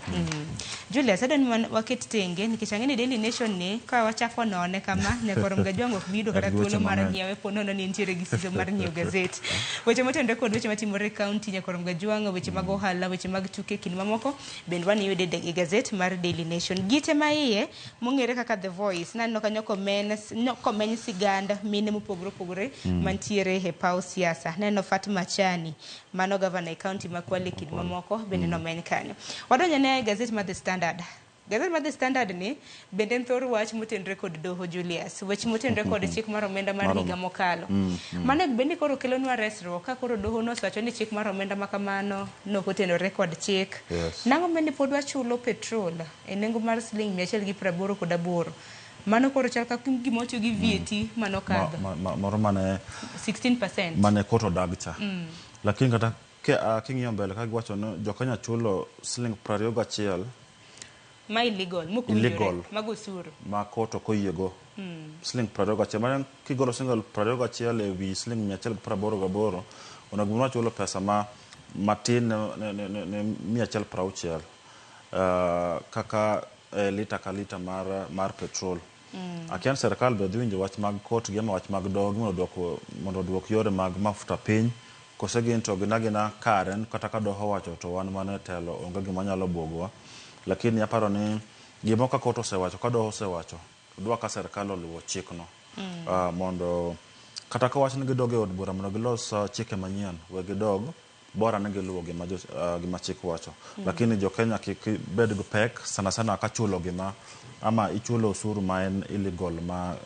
Julius, adwa ni waket tenge nikech ang'e ni Daily Nation ni ka wachako none kama, Nyakwar Mgajwang' ok bi yudo kata En gi weche thuolo mar mang'eny. ng'iewe ponono ni entiere gi siso mar nyiewo gazet. Weche motenore kod weche matimore e kaunti, Nyakwar Mgajwang', weche mag ohala, weche mag tuke kind mamoko bende waniyude e gazet mar Daily Nation. Gite ma iye mong'ere kaka The Voice, naneno kanyo komen, no, komeny sigand mine mopogore opogore mantiere e paw siasa. Naneno Fatma Chani, mano gavana e kaunti ma Kwale kind mamoko bende nomeny kanyo. Wadonjo ne gazet mar The Standard. Gazet mar The Standard ni bende en thor wach motenore kod doho, Julius. Weche motenore kod chik mar omenda mar higa mokalo. Mano bende koro kelonwa resruok ka koro doho nosewacho ni chik mar omenda ma kamano nok otenore kod chik. Nang'o mane pod wachulo petrol e nengo mar siling 188? Mano koro chal ka gima otiyo gi VAT manokadho. Moro mane 16%. Mane court odag cha. Lakini kata king'iyo mbele ka giwacho ni jo Kenya chulo siling 21 Ma illegal, mok owinjore, Illegal. mag osuru. Ma court ok oyiego, siling 21. Mano kigolo siling 21 e wi siling 188, onego bed ni wachulo pesa ma matin ne 160 kaka lita ka lita mar petrol. Akia ni sirkal be dhi winjo wach mag court gi ama wach mag doho gi mondo oduok yore mag mafuta piny, kose gin to gin agina kare kata ka doho owacho to wan mana e telo onge gima nyalo buogowa. Lakini aparo ni gimo ka court osewacho, ka doho osewacho, dwa ka sirkal oluwo chikno mondo kata ka wach ni gidog e od bura mondo gilos chike manyien, we gidog, bora ni giluwo gima chik wacho. Lakini jo Kenya kik bed gi pek sana sana ka chulo gima ama ichulo osuru ma en illegal ma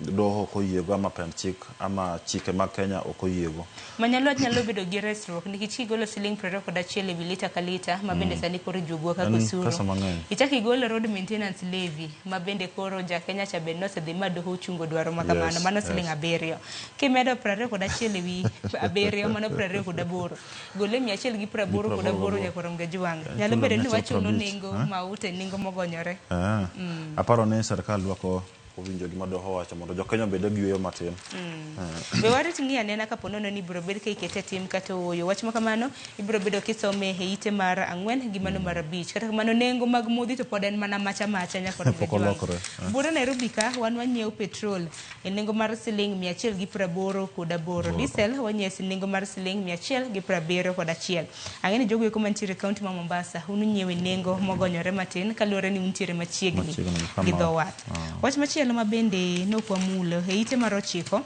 doho ok oyiego ama pend chik ama chike mag Kenya ok oyiego. Manyalwach nyalo bedo gi resruok nikech kigolo siling 21 ewi lita ka lita ma bende sani koro ijuogo kaka En osuru. pesa mang'eny. Ichak igolo road maintenance levy ma bende koro ja Kenya cha bende nosedhi ma doho ochungo dwaro ma kamano, mano siling 7. Kimedo 21 ewi 7 mano 28. Gole 188 nyakwar Mgajwang'. Nyalo bedo ni wachulo nengo mauta e nengo mogonyore. Aparo ni sirkal dwako owinjo gima doho wacho mondo jo Kenya obed gi yueyo matin. Be warit ng'iyo anena kapo nono ni ibiro bed ka ikete tim kata ooyo. Wach ma kamano ibiro bedo kisome e ite mar 4 gi mano mar 5. Kata kamano nengo mag modhi to pod en mana macha macha nyakwar Pok Mgajwang'. olokore. Buore Nairobi ka wan wanyiewo petrol e nengo mar siling 188. Diesel wanyiewo e nengo mar siling 171. Ang'e ni jogo eko mantiere e kaunti ma Mombasa un unyiewo e nengo mogonyore matin kaluwore ni untiere machiegni gi dho wath. Wach machielo ma bende nokwamulo e ite mar 9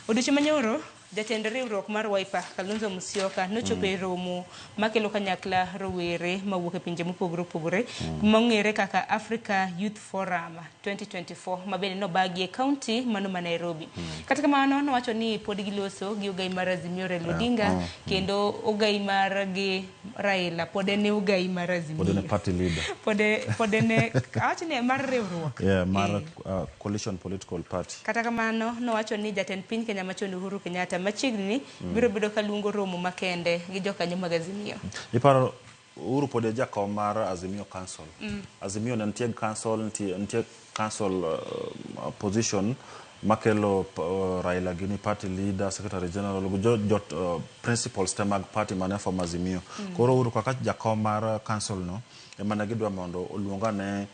odiochieng' manyoro jatend riwruok mar Wiper Kalonzo Musyoka nochopo e romo makelo kanyakla rowere mawuok e pinje mopogore opogore mong'ere kaka Africa Youth Forum 2024 ma bende nobagi e kaunti mano ma Nairobi. Kata kamano nowacho ni pod giloso gi ogai mar Azimio Raila Odinga kendo ogai mar gi Raila pod en ogai mar Azimio. Pod en party leader. Pod en awacho ni mar riwruok. Mar coalition political party. Kata kamano nowacho ni jatend piny Kenya machon Uhuru Kenyatta machiegni biro bedo ka luongo romo makende gi jokanyo mag Azimio. Iparo Uhuru pod e jakom mar Azimio Council. Azimio ne nitie council, nitie council position makelo Raila gini party leader, secretary general, jo principals te mag party mane form Azimio. Koro Uhuru kaka jakom mar council no ema ne gidwa mondo oluongane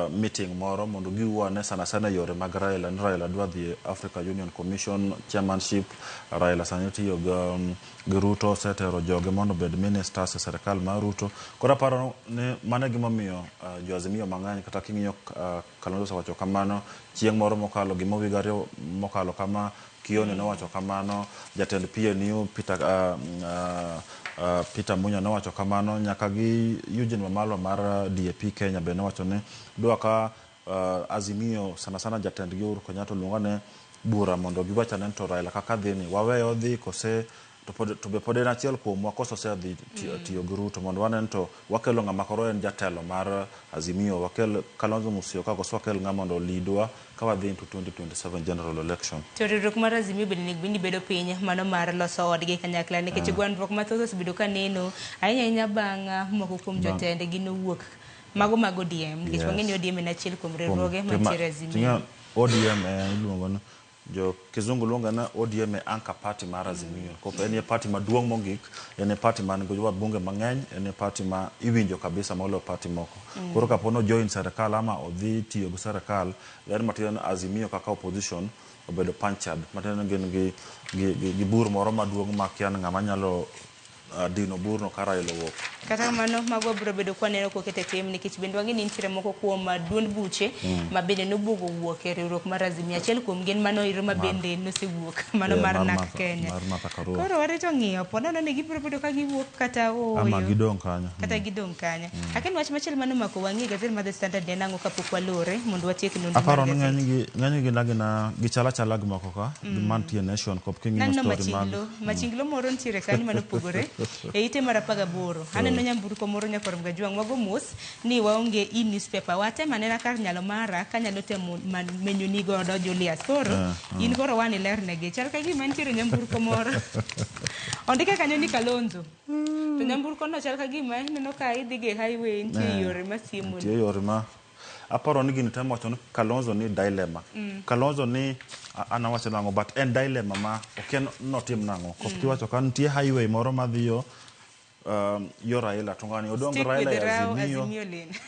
meeting moro mondo giwuo sana sana yore mag Raila. Ni Raila dwa dhi Africa Union Commission chairmanship. Raila sani tiyo gi Ruto, osetero joge mondo obed ministers e sirkal mar Ruto. Koro aparo ni mano e gimomiyo jo Azimio mang'eny kata king'iyo Kalonzo osewacho kamano chieng' moro mokalo gima higa 2 mokalo kama Kioni nowacho kamano, jatend PNU Peter Munya nowacho kamano, nyaka gi Eugene Wamalwa mar DAP Kenya be nowacho ni dwa ka Azimio sana sana jatendgi Uhuru Kenyatta oluongane bura mondo giwachane to Raila kaka dhi ni waweyo odhi kose to be pod en achiel kuomwa koso osedhi tiyo gi Ruto mondo wanen to wakelo ng'ama koro en jatelo mar Azimio, wakel Kalonzo Musyoka koso wakel ng'ama mondo olidwa ka wadhi into 2027 general election. To riwruok mar Azimio bende onego bed ni bedo piny mano mar loso odgi kanyakla nikech gwandruok mathoth osebedo ka neno ahinya ahinya bang' moko kuom jotendgi nowuok mago mag ODM nikech wang'e ni ODM en achiel kuom riwruoge mantiere Azimio. ODM iluongo ni jo kizungu luongo ni ODM e anchor party mar Azimio. Kop en e party maduong' mogik, en e party man gi wabunge mang'eny, en e party ma iwinjo kabisa moloyo party moko. Koro kapo no join sirkal ama odhi tiyo gi sirkal, then matiende Azimio kaka opposition obedo punctured. Matiende gin gi bur moro maduong' ma kia ni ng'ama nyalo dino burno ka Raila owuok. Kata kamano mago biro bedo kwaneno kokete tim nikech bende wang'e ni nitiere moko kuom duond buche ma bende nobuogo wuok e riwruok mar Azimio. Achiel kuom gin mano iro ma bende nosewuok mano mar NARC Kenya. Koro warito ng'iyo po nono ni gibiro bedo ka giwuok kata ooyo. Ama gidong' kanyo. Kata gidong' kanyo. Aken wach machielo mano mako wang'i e gazet mar The Standard en ang'o kapok walore mondo watiek nonro mar Aparo ni gazet. ng'eny gi gina gichala chala gi moko ka mantie Nation kop king'iyo story mag Machinglo moro nitiere kanyo manopogore e ite mar 18. Aneno nyamburko moro nyakwar Mgajwang' wago mos ni waonge e newspaper. Watem anena kar nyalo mara kanyalo temo menyo ni godo Julius. Koro in koro wan ilernegi. Chal ka gima nitiere nyamburko moro. Ondike kanyo ni Kalonzo. To nyamburko no chal ka gima ineno ka idhi gi highway nitie yore masiemo. Nitie yore ma aparo ni gini temo wacho ni Kalonzo ni dilemma. Kalonzo ni an awacho nang'o but en dilemma ma ok en notim nang'o. Kop kiwacho ka nitie highway moro madhiyo yo Raila to ng'ani odong' Raila e Azimio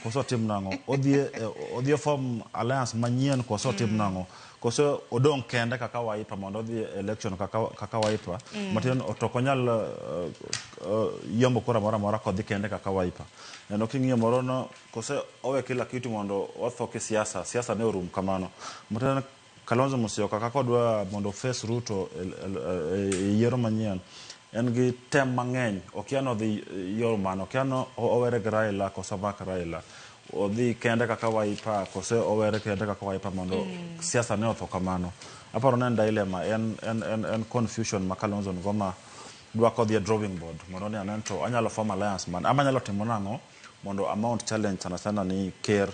koso otim nang'o, odhi form alliance manyien koso otim nang'o, koso odong' kende kaka Wiper mondo odhi election kaka Wiper matin to ok onyal yombo kura moro amora kodhi kende kaka Wiper. Neno king'iyo moro no kose owe kila kitu mondo otho kisiasa, siasa ne orum kamano. Matin Kalonzo Musyoka kaka odwa mondo face Ruto e yiero manyien en gi tem mang'eny, okia ni odhi yor mano, okia ni owere gi Raila koso mak Raila. odhi kende kaka Wiper kose owere kende kaka Wiper mondo siasa ne otho kamano. Aparo ni en dilemma, en confusion ma Kalonzo nigo ma dwa kodhi e drawing board mondo ni anen to anyalo form alliance man ama anyalo timo nang'o mondo amount challenge sana sana ni ker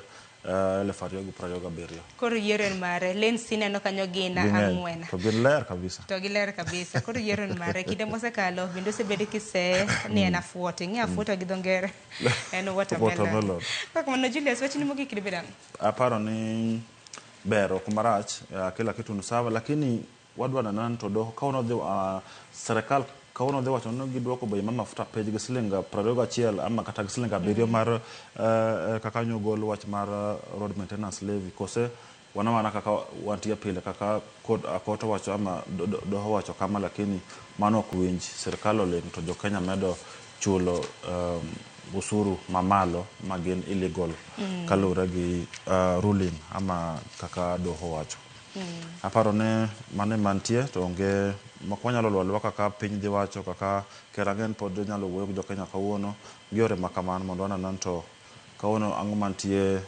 2027. Koro yiero en mare. Lanes ineno kanyo gin ang'wen. To gin ler kabisa. To giler kabisa. Koro yiero en mare. Kinde mosekalo bende osebedo kiseye ni en afuoto. Ing'e afuoto gi dho ngere en watermelon. Kaka mano Julius, wachni mogik dibed ang'o? Aparo ni ber ok marach, kila kitu ni sawa, lakini wadwa neno to doho kawuono dhi serikal kawuono dhi wacho ni gidwoko bei mar mafuta piny gi siling 21 ama kata gi siling 7 mar kaka nyogol wach mar road maintenance levy kose wana kaka wantie pile kaka kod wacho ama doho wacho kama, lakini mano ok winj. Serikal oling' to jo Kenya medo chulo usuru mamalo magin illegal kaluwore gi ruling ama kaka doho wacho. Aparo ne mane mantie to onge mok wanyalo luwo kaka piny dhi wacho, kaka ker ang'en pod nyalo wuoyo gi jo Kenya kawuono gi yore ma kamano mondo wanen to kawuono ang'o mantie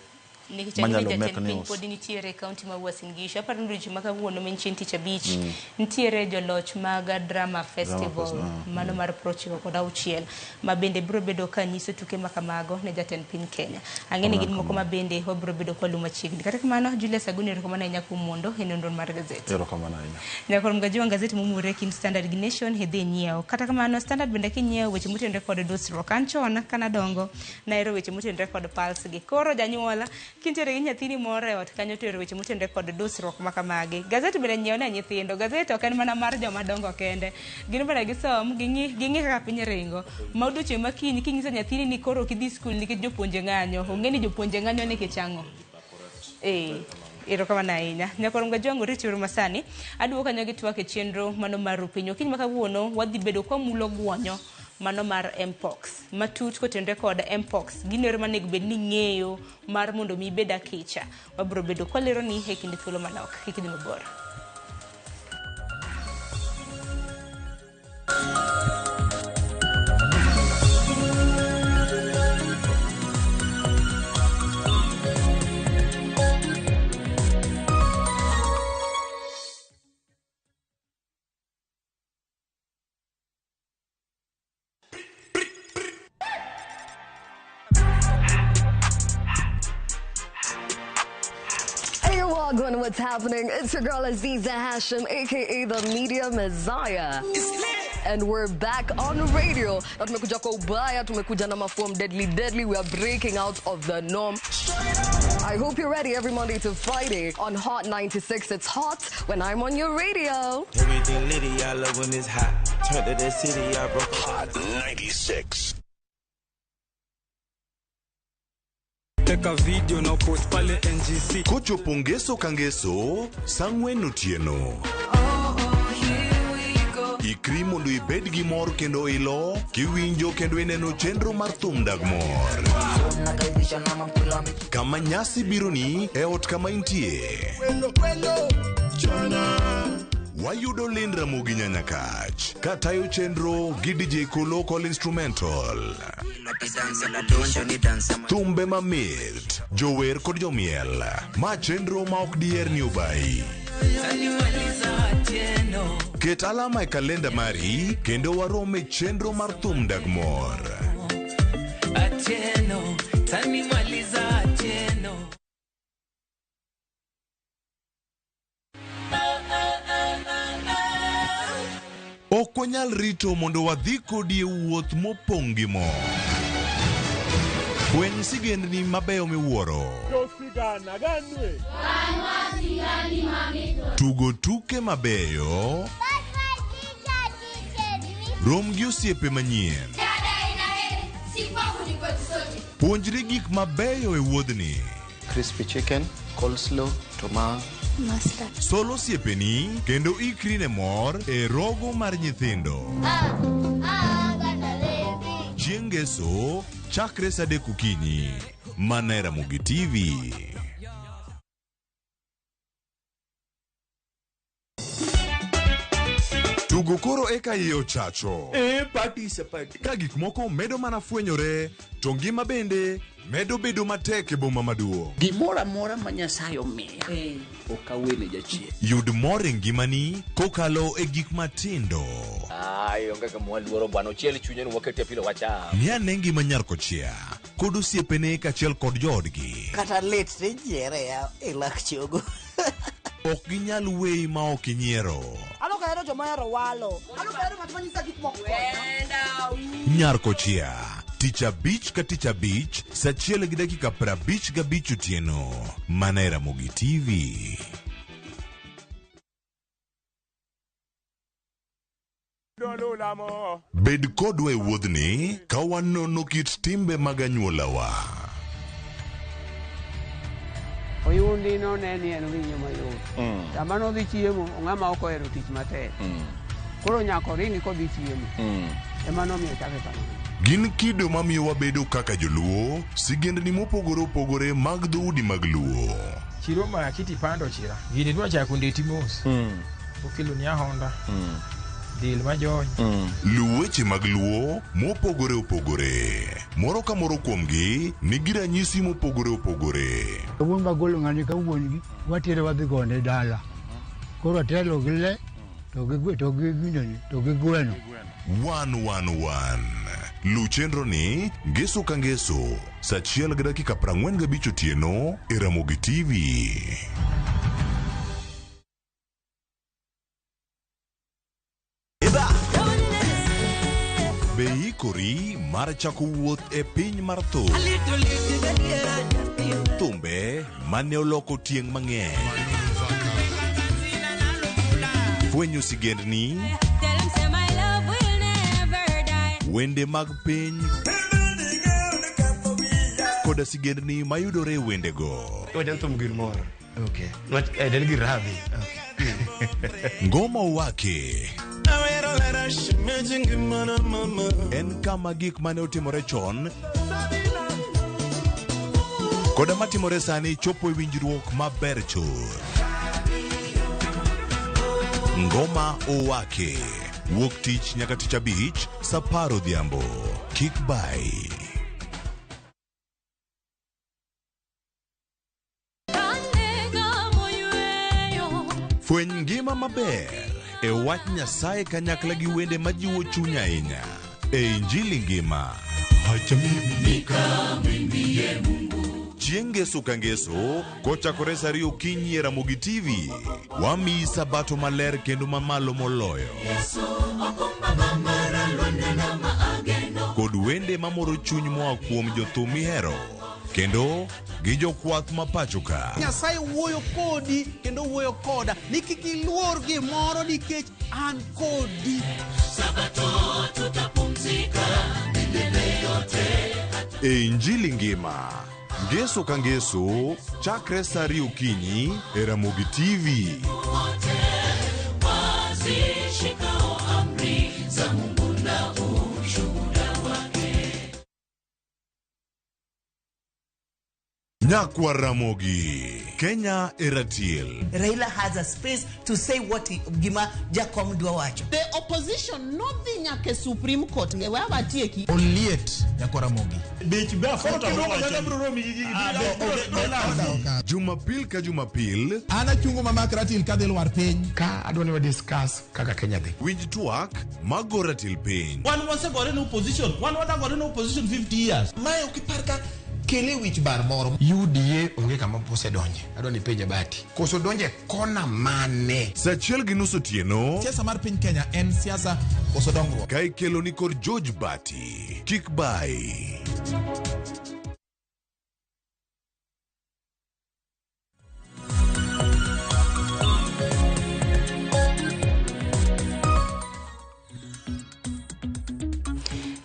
manyalo make news. Pod nitiere kaunti ma Uasin Gishu. Aparo ni odiochieng' ma kawuono ma en chieng' tich abich nitiere joloch mag Drama Festival mano mar 96 ma bende biro bedo ka nyiso tuke ma kamago ne jatend piny Kenya. Ang'e ni gin moko ma bende wabiro bedo kwa luwo machiegni. Kata kamano Julius Aguni, erokamano ahinya kuom mondo e nonro mar gazet. Erokamano ahinya. Nyakor Mgaji wa gazeti momure kind Standard gi Nation idhi nyiewo. Kata kamano Standard bende kinyiewo weche motenore kod dusruok. An chon kanadongo nahero weche motenore kod pulse gi. Koro janyuola kintiere gi nyathini moro e ot kanyo to ero weche motenore kod dusruok ma kamagi. Gazet bende nyiewo ne nyithindo. Gazet ok en mana mar joma dongo kende. Gin bende gisom, ging'i kaka piny ringo. Ma odiochieng' ma kiny kinyiso nyathini ni koro ok idhi skul nikech jopuonje ng'anyo. Ong'e ni jopuonje ng'anyo nikech ang'o? Erokamano ahinya. Nyakor Mgaji wangu rito uru masani. Aduogo kanyo gi twak e chenro mano mar Rupiny. Okinyi ma kawuono wadhi bedo kwamulo guonyo mano mar Mpox. Matut kotenore kod Mpox, gino ero manego bed ni ng'eyo mar mondo mi ibed akicha. Wabiro bedo kwalero ni e kinde thuolo manok. Kik idhi mabor. What's happening? It's your girl Aziza Hashim, aka the Media Messiah. And we're back on radio. Na tumekuja kwa ubaya, tumekuja na maform deadly deadly. We are breaking out of the norm. I hope you're ready every Monday to Friday on Hot 96. It's hot when I'm on your radio. Everything litty, I love when it's hot. Turned to the city, I broke Hot 96. Teka video na post pale NGC. Kochopo ngeso ka ngeso, sa ang'wen otieno. Ikri mondo ibed gi mor kendo ilo, kiwinjo kendo ineno chenro mar thum dag mor. Kama nyasi bironi e ot kama intie. Wayudo Lind Ramogi Nyanyakach katayo chenro gi DJ Kolo Call Instrumental. Thumbe mamit, jower kod jomiel. Ma chenro ma ok diher ni obayi. Ket alama e kalenda mari kendo warom e chenro mar thum dag mor. Ok wanyal rito mondo wadhi kodi e wuoth mopong' gi mor. Fweny sigendni mabeyo miwuoro. Tugo tuke mabeyo. Rom gi osiepe manyien. Puonjri gik mabeyo e wuodhni. Crispy chicken, coleslaw, tomato. Sol osiepeni kendo ikri ne mor e rogo mar nyithindo. Chieng' ngeso chakre sa 3 okinyi mana e Ramogi TV. Tugo koro eka iye ochacho. E party is a party. Ka gik moko medo mana fwenyore, to ngima bende medo bedo matek e boma maduong'. Gimoro amora ma Nyasaye omiya ok awene jachien. Yud mor e ngimani kokalo e gik matindo. Ai, onge kama waluoro bwana, ochiel chunye ni wakete pilo wacham. Ng'i ane ngima nyar kochia kod osiepene kaachiel kod joodgi. Kata lit tijiere ya e lak chogo. Ok ginyal weyi ma ok inyiero. An ok ahero joma ohero walo. An ok ahero ng'at ma nyisa gik moko. Nyar kochia tich abich ka tich abich saa achiel gi dakika 55 otieno mana e Ramogi TV. Bed kodwa e wuodhni ka wanono kit timbe mag anyuolawa. Oyundi none ni en winyo mayot. Sama nodhi chiemo, ng'ama ok ohero tich matek. Koro nyaka oringi kodhi chiemo. Ema nomiyo chake kamano. Gin kido mamiyo wabedo kaka joluo, sigendni mopogore opogore mag dhoudi mag luo. Chiro ma kiti pando chira. Gini dwa chako ndeti mos. Okelo ni ahonda. Dil majony. Luw weche mag luo mopogore opogore. Moro ka moro kuomgi nigi ranyisi mopogore opogore. Wuon magolo ng'ani ka wuon gi watere wadhi gone dala. Koro atelo gi le to gi to gi ginene to gi gweno. 111. Luw chenro ni ngeso ka ngeso saa achiel gi dakika 45 otieno e Ramogi TV. Be iikori mar chako wuoth e piny mar thum? Thumbe mane oloko tieng' mang'eny. Fwenyo sigendni, wende mag piny koda sigendni mayudore e wendego. Thum gir moro. Okay. En gir ravi. Ngoma Owake en kama gik mane otimore chon koda matimore sani chopo e winjruok maber chuth. Ngoma Owake wuok tich nyaka tich abich saa 10 odhiambo. Kik bai. Fweny ngima maber e wach Nyasaye kanyakla gi wende majiwo chuny ahinya e Injili ngima. Chieng' ngeso ka ngeso kochakore saa 2 okinyi e Ramogi TV, wamiyi sabato maler kendo mamalo moloyo kod wende mamoro chuny moa kuom jothum mihero kendo gi jokwath ma pacho ka. Nyasaye wuoyo kodi kendo wuoyo koda ni kik iluor gimoro nikech an kodi. Sabato tutapumzika milele yote. E Injili ngima ngeso ka ngeso chakre saa 2 okinyi e Ramogi TV. Wazishikao amri za Mungu na ushuhuda wake. Nyakwa Ramogi, Kenya Eratiel. Raila has a space to say what gima Jakom dwa wacho. The opposition nodhi nyaka Supreme Court. Wawatieki. Oliet nyakwa Ramogi. Jumapil ka Jumapil an achungo mama Ratil kadhi lwar piny ka adwa ni wa discuss kaka Kenya dhi. Winj twak mago Ratil piny. Wan wasegore ne opposition. Wan wadagore ne opposition 50 years. Mae ok ipar ka kele wich bar moro. UDA onge kama osedonje. Adwa ni penja Bati. Koso donje kona mane? Saa 1:30 otieno. Siasa mar piny Kenya en siasa koso dongruok. Ka ikelo ni kod George Bati. Kik bai.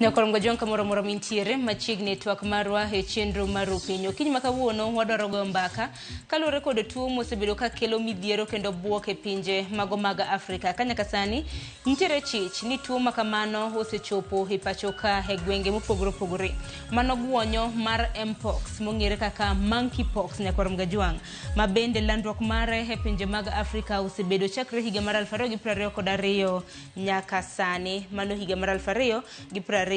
Nyakorongo jwang' kamoro amora mintiere machiegni e twak marwa e chenro mar Rupiny. Okinyi ma kawuono wadwaro goyo mbaka kaluwore kod tuo mosebedo ka kelo midhiero kendo buok e pinje mago mag Afrika. Ka nyaka sani nitiere chich ni tuo ma kamano osechopo e pacho ka e gwenge mopogore opogore. Mano guonyo mar Mpox mong'ere kaka monkeypox nyakorongo jwang' ma bende landruok mare e pinje mag Afrika osebedo chakre higa mar 2022 nyaka sani. Mano higa mar 2024.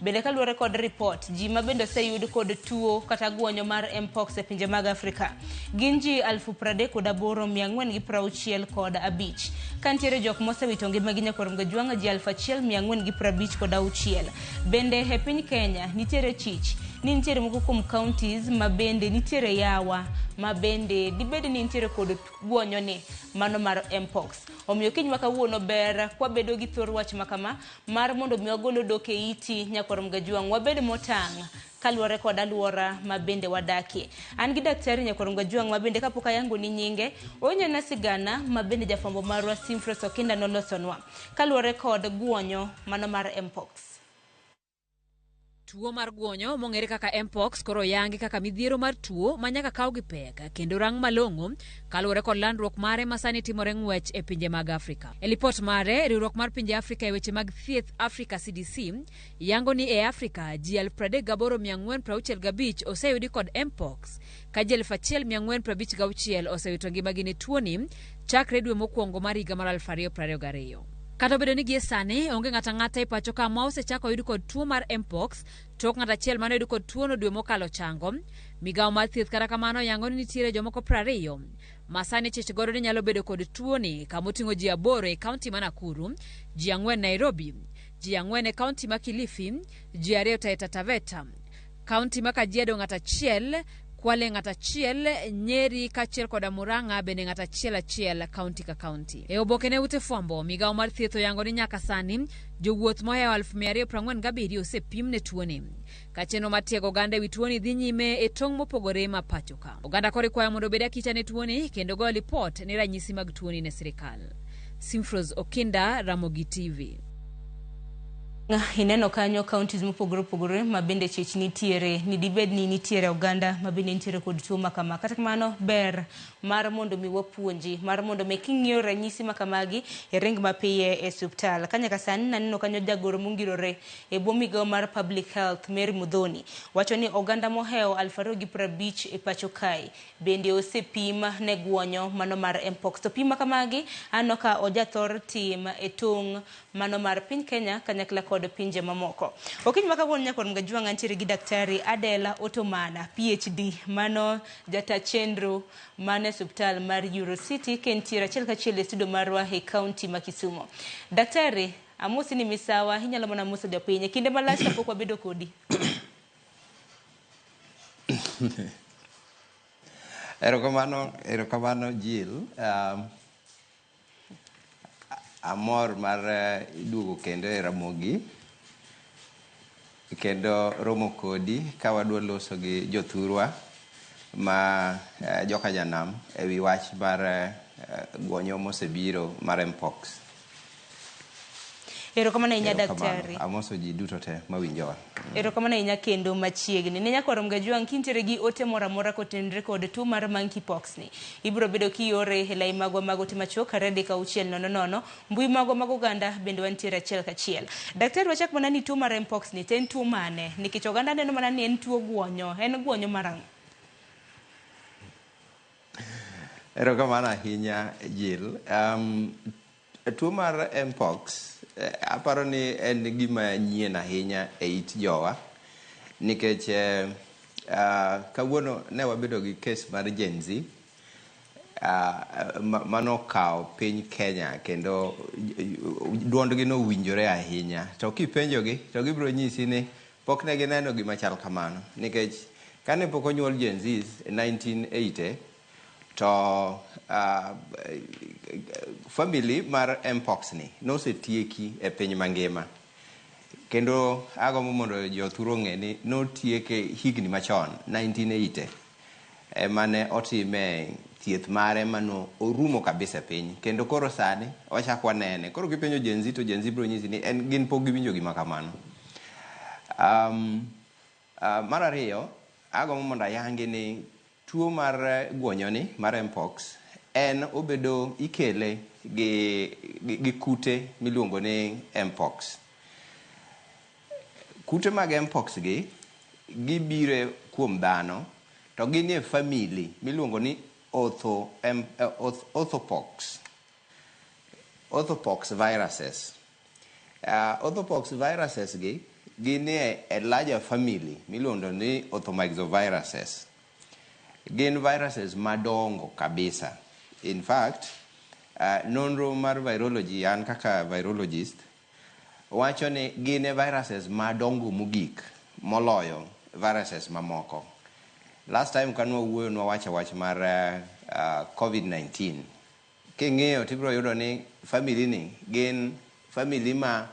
Bende kaluwore kod ripot, ji ma bende oseyud kod tuo kata guonyo mar Mpox e pinje mag Afrika gin ji 38,465. Ka nitiere jok mosewito ngimagi nyakorom gajwang' ji 1,456. Bende e piny Kenya nitiere chich ni nitiere moko kuom counties ma bende nitiere yawa ma bende dibed ni nitiere kod guonyo ni mano mar Mpox. Omiyo kiny ma kawuono ber kwabedo gi thor wach makama mar mondo mi wagol odok e iti nyakorom gajwang' wabed motang' kaluwore kod alwora ma bende wadakie. An gi daktari nyakorom gajwang' ma bende kapok ayango ni nyinge, onyana sigana ma bende jafwambo marwa Simfros Okinda nolosonwa kaluwore kod guonyo mano mar Mpox. Tuo mar guonyo mong'ere kaka Mpox koro oyangi kaka midhiero mar tuo ma nyaka kaw gi pek kendo rang malong'o kaluwore kod landruok mare ma sani timore ng'wech e pinje mag Afrika. E lipot mare, riwruok mar pinje Afrika e weche mag thieth Africa CDC yango ni e Afrika ji 38,465 oseyudi kod Mpox ka ji 1,456 osewito ngimagi ne tuoni chakre dwe mokwongo mar higa mar 2022. Kata obedo ni gie sani onge ng'ato ang'ata e pacho ka ma osechako yud kod tuo mar Mpox tok ng'ato achiel mane oyud kod tuono dwe mokalo chango. Migawo mar thieth kata kamano yango ni nitiere jomoko 20 ma sani chich godo ni nyalo bedo kod tuoni kamoting'o ji 8 e kaunti ma Nakuru, ji 4 Nairobi, ji 4 e kaunti ma Kilifi, ji 2 Taita Taveta, kaunti ma Kajiado ng'ato achiel, Kwale ng'ato achiel, Nyeri kaachiel koda Murang'a bende ng'ato achiel achiel kaunti ka kaunti. E oboke ne ute fwambo, migawo mar thieth oyango ni nyaka sani jowuoth mohewo 247 osepim ne tuoni. Ka chenro mar tiego oganda ewi tuoni dhi nyime e tong' mopogore ma pacho ka. Oganda koro ikwayo mondo obed akicha ne tuoni kendo goyo lipot ne ranyisi mag tuoni ne sirikal. Simfros Okinda, Ramogi TV. Ineno kanyo counties mopogore opogore ma bende chich nitiere ni dibed ni nitiere oganda ma bende nitiere kod tuo makama. Kata kamano ber mar mondo mi wapuonji, mar mondo mi king'iyo ranyisi makamagi iring mapiyo e osiptal. Ka nyaka sani naneno kanyo jagoro mongirore e bwo migawo mar Public Health Mary Muthoni wacho ni oganda mohewo 2050 e pacho kae bende osepim ne guonyo mano mar Mpox. To pim makamagi aneno ka ojathor tim e tong' mano mar piny Kenya kanyakla kod pinje mamoko. Okinyi ma kawuono nyakwar Mgajwang' antiere gi Daktari Adela Otomana PhD mano jata chenro mane osiptal mar Eurocity kentiere achiel kachiel e studio marwa e kaunti ma Kisumu. Daktari, amosi ni misawa, inyalo mana moso jopiny e kinde malach kapok wabedo kodi. Erokamano, erokamano Jill. Amor mar duogo kendo e Ramogi kendo romo kodi ka wadwa loso gi jothurwa ma joka janam e wi wach mar guonyo mosebiro mar Mpox. Erokamano ahinya daktari. Amoso ji duto te mawinjowa. Erokamano ahinya kendo machiegni. Ne nyakwar Mgajwang' kintiere gi ote moro amora kotenore kod tuo mar monkeypox ni, ibiro bedo kiore e lai magwa mag ote machuok 23600, mbui magwa mag oganda bende wantiere achiel kachiel. Daktari, wachak mana ni tuo mar Mpox ni to en tuo mane? Nikech oganda neno mana ni en tuo guonyo. En guonyo mar ang'o? Erokamano ahinya Jill. Tuo mar Mpox aparo ni en gima nyien ahinya e it jowa nikech kawuono ne wabedo gi kes mar Gen Z manokawo piny Kenya kendo duondgi nowinjore ahinya. To kipenjogi to gibiro nyisi ni pok ne gineno gima chal kamano nikech kane pok onyuol Gen Z 1980 to family mar Mpox ni nosetieki e piny mangima. Kendo agombo mondo jothuru ong'e ni notieke higni machon 1980 emane otime thieth mare mano orumo kabisa e piny kendo koro sani wachak wanene. Koro kipenjo Gen Z to Gen Z biro nyisi ni en gin pok giwinjo gima kamano. Mar ariyo, agombo mondo ayangi ni tuo mar gwonyoni mar Mpox en obedo ikele gi kute miluongo ni Mpox. Kute mag Mpox gi gibiro kuom dhano to gin e family miluongo ni orthopox. Orthopox viruses. Orthopox viruses gi gin e larger family miluongo ni orthomyxoviruses. Gin viruses madongo kabisa. In fact, nonro mar virology, an kaka virologist, wacho ni gin e viruses madongo mogik moloyo viruses mamoko. Last time ka nwawuoyo nwawacho wach mar COVID-19. King'iyo tibiro yudo ni family ni gin family ma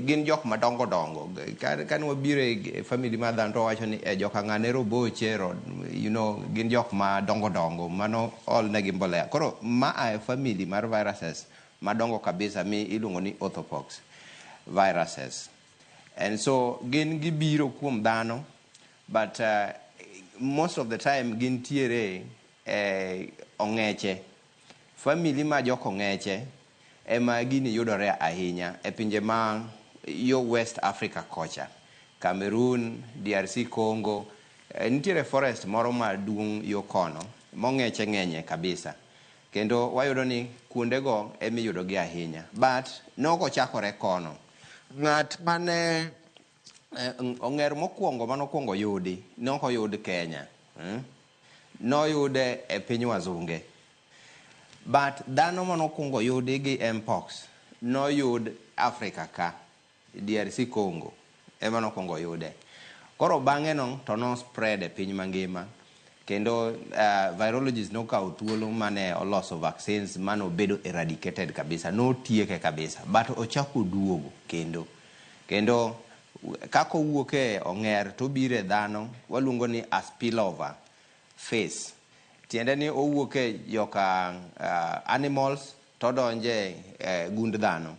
gin jok madongo dongo. Ka nwabiro e family mar dhano to wawacho ni joka ng'ane roboche, gin jok madongo dongo mano ol negi mbolea. Koro ma e family mar viruses madongo kabisa mi iluongo ni orthopox viruses. And so gin gibiro kuom dhano, but most of the time gintiere ong'eche. Family ma jok ong'eche ema gini yudore ahinya e pinje ma yo West Africa kocha. Cameroon, DRC Congo, nitiere forest moro maduong' yo kono mong'eche ng'enye kabisa. Kendo wayudo ni kuondego emiyudo gi ahinya. But nok ochakore kono. Ng'at mane ong'er mokwongo manokwongo yudi nok oyud Kenya. Noyude e piny wazunge. But dhano manokwongo yudi gi Mpox noyud Africa ka, DRC Congo ema nokwongo yude. Koro bang'e no to no spread e piny mangima kendo virologists nokawo thuolo mane oloso vaccines mane obedo eradicated kabisa, notieke kabisa, but ochako oduogo kendo. Kendo kaka owuok e ong'er to obiro e dhano, waluongo ni a spillover phase. Tiende ni owuok e joka animals to odonje gund dhano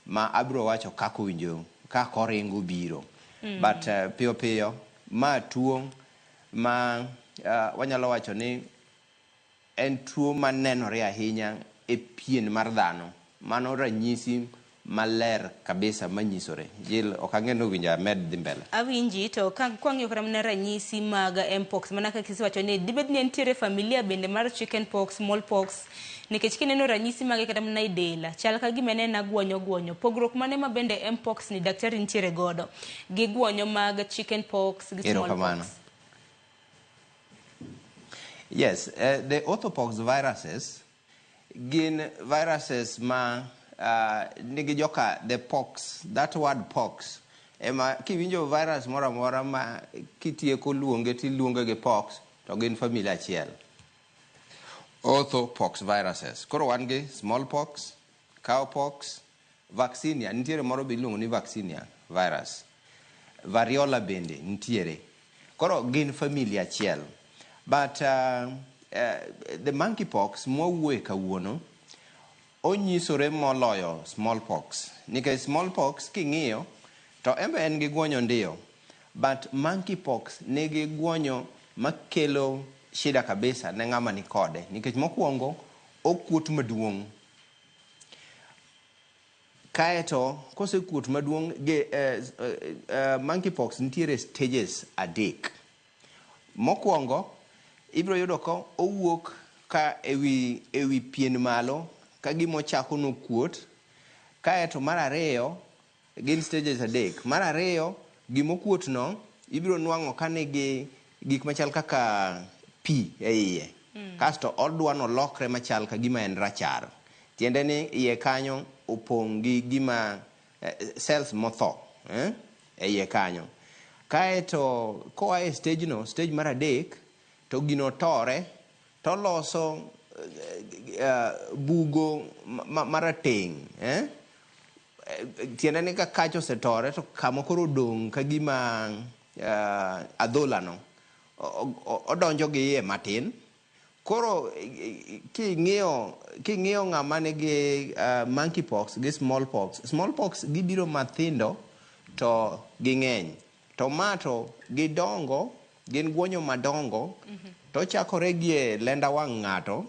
ma abiro wacho kaka owinjo kaka oringo biro. But piyo piyo ma tuo ma wanyalo wacho ni en tuo manenore ahinya e pien mar dhano. Mano ranyisi maler kabisa manyisore. Jill, ok ang'e ni owinjo amed dhi mbele. Awinji to ka kwang'iyo kata mana ranyisi mag Mpox mana kaka isewacho ni dibed ni entiere familia bende mar chicken pox, smallpox, nikech kineno ranyisi mage kata mana e del chal ka gima en gwonyo gwonyo. Pogruok mane ma bende Mpox ni daktari nitiere godo gi gwonyo mag chicken pox gi Erokamano. smallpox? Yes, the orthopox viruses gin viruses ma nigi joka the pox, that word pox ema kiwinjo virus moro amora ma kitieko luonge tiluonge gi pox to gin familia achiel. Orthopox viruses. Koro wan gi smallpox, cowpox, vaccinia, nitiere moro be iluongo ni vaccinia virus. Variola bende nitiere. Koro gin familia achiel. But the monkeypox mwawuoye kawuono onyisore moloyo smallpox. Nikech smallpox king'iyo to en be en gi gwonyo ndiyo. But monkeypox nigi gwonyo makelo shida kabisa ne ng'ama ni kode. Nikech mokwongo okuot maduong'. Kaeto kosekuot maduong' gi monkeypox nitiere stages adek. Mokwongo ibiro yudo ka owuok ka ewi pien malo ka gima ochako nokuot. Kaeto mar ariyo gin stages adek. Mar ariyo gimokuot no ibiro nwang'o ka nigi gik machal kaka pi e iye. Kasto odwa nolokre machal ka gima en rachar. Tiende ni iye kanyo opong' gi gima cells motho e iye kanyo. Kaeto koa e stage no, stage mar adek, to gino tore toloso bugo marateng'. Tiende ni ka kacha osetore to kama koro odong' ka gima adhola no odonjo gi iye matin. Koro king'iyo king'iyo ng'ama nigi monkeypox gi smallpox, smallpox gibiro mathindo to ging'eny. To ma to gidongo, gin guonyo madongo to chakore gi e lenda wang' ng'ato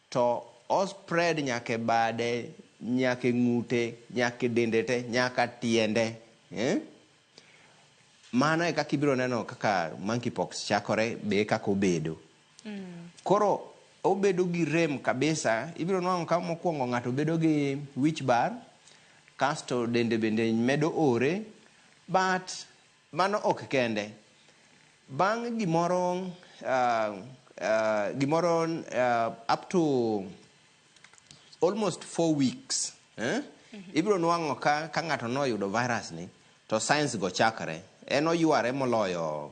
to o spread nyaka e bade, nyaka e ng'ute, nyaka e dende te, nyaka tiende. Eh? Mano e kaka ibiro neno kaka monkeypox chakore be e kaka obedo. Koro obedo gi rem kabisa, ibiro nwang'o ka mokwongo ng'ato bedo gi wich bar, kasto dende bende medo ore, but mano ok kende. Bang' gimoro gimoro up to almost 4 weeks, eh? Ibiro nwang'o ka ng'ato noyudo virus ni to signs go chakre. En oyware moloyo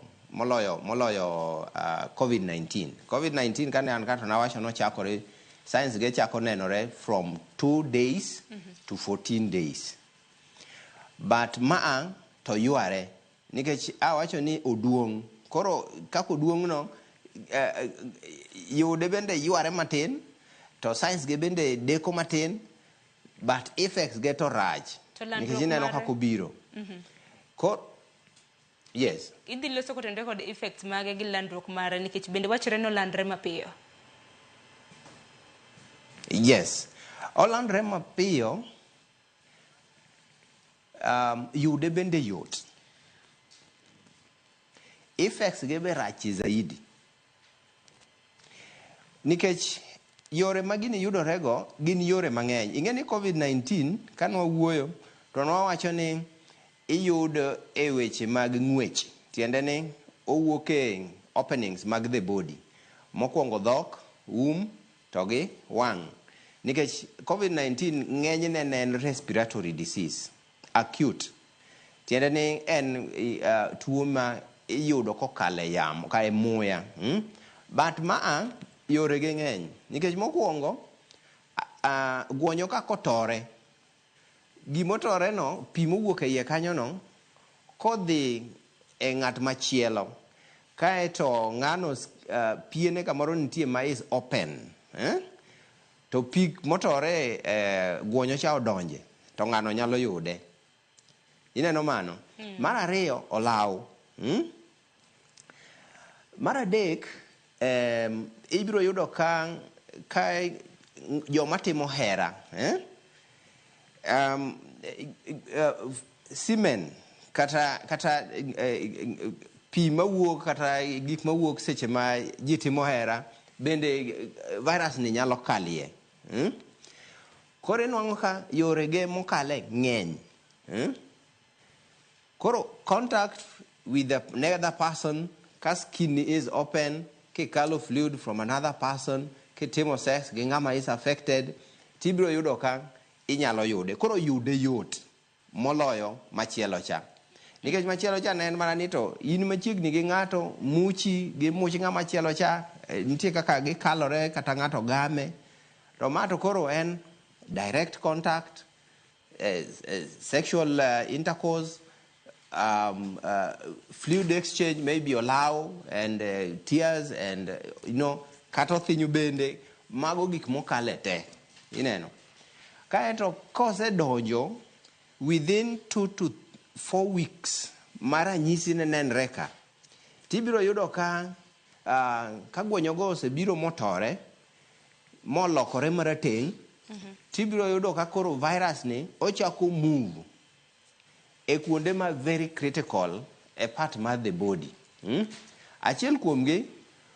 COVID-19. COVID-19 kane an kato nawacho nochakore signs ge chako nenore from 2 days to 14 days. But maa to yware nikech awacho ni oduong'. Koro kaka oduong' no yude bende yware matin to signs ge bende deko matin, but effects ge to rach. To landruok Nikech ineno mare? Kaka obiro. Yes. Idhi loso kotenore kod effects mage gi landruok mare nikech bende wachore ni olandre mapiyo. Yes. Olandre mapiyo, yude bende yot. Effects ge be rach zaidi. Nikech yore ma gini yudorego gin yore mang'eny. Ing'e ni COVID-19 ka nwawuoyo to nwawacho ni iyudo e weche mag ng'wech. Tiende ni owuok e openings mag the body. Mokwongo dhok, um, to gi wang'. Nikech COVID-19 ng'enyne ne en respiratory disease, acute. Tiende ni en tuo ma iyudo kokalo e yamo, ka e muya. But maa yore ge ng'eny. Nikech mokwongo, guonyo kaka otore, gimotore no, pi mowuok e iye kanyo no, kodhi e ng'at machielo, kaeto ng'ano piene kamoro nitie ma is open, eh? To pi motore guonyo cha odonje, to ng'ano nyalo yude. Ineno mano? Mar ariyo, olaw. Mar adek, ibiro yudo ka joma timo hera, eh? Semen kata pi mawuok kata gik mawuok seche ma ji timo hera bende virus ni nyalo kalie. Koro inwang'o ka yore ge mokale ng'eny. Koro contact with the another person ka skin is open, kikalo fluid from another person, kitimo sex gi ng'ama is affected, tibiro yudo ka inyalo yude. Koro yude yot moloyo machielo cha. Nikech machielo cha ne en mana ni to in machiegni gi ng'ato, muchi gi much ng'ama chielo cha, nitie kaka gikalore kata ng'ato game. To ma to koro en direct contact, sexual intercourse, fluid exchange, maybe olaw and tears and kata othinyo bende, mago gik mokale te ineno. Kaeto kosedonjo within 2 to 4 weeks ma ranyisi ne nenre ka, tibiro yudo ka gwonyogo osebiro motore molokore marateng', tibiro yudo ka koro virus ni ochako move e kuonde ma very critical e part mar the body. Achiel kuomgi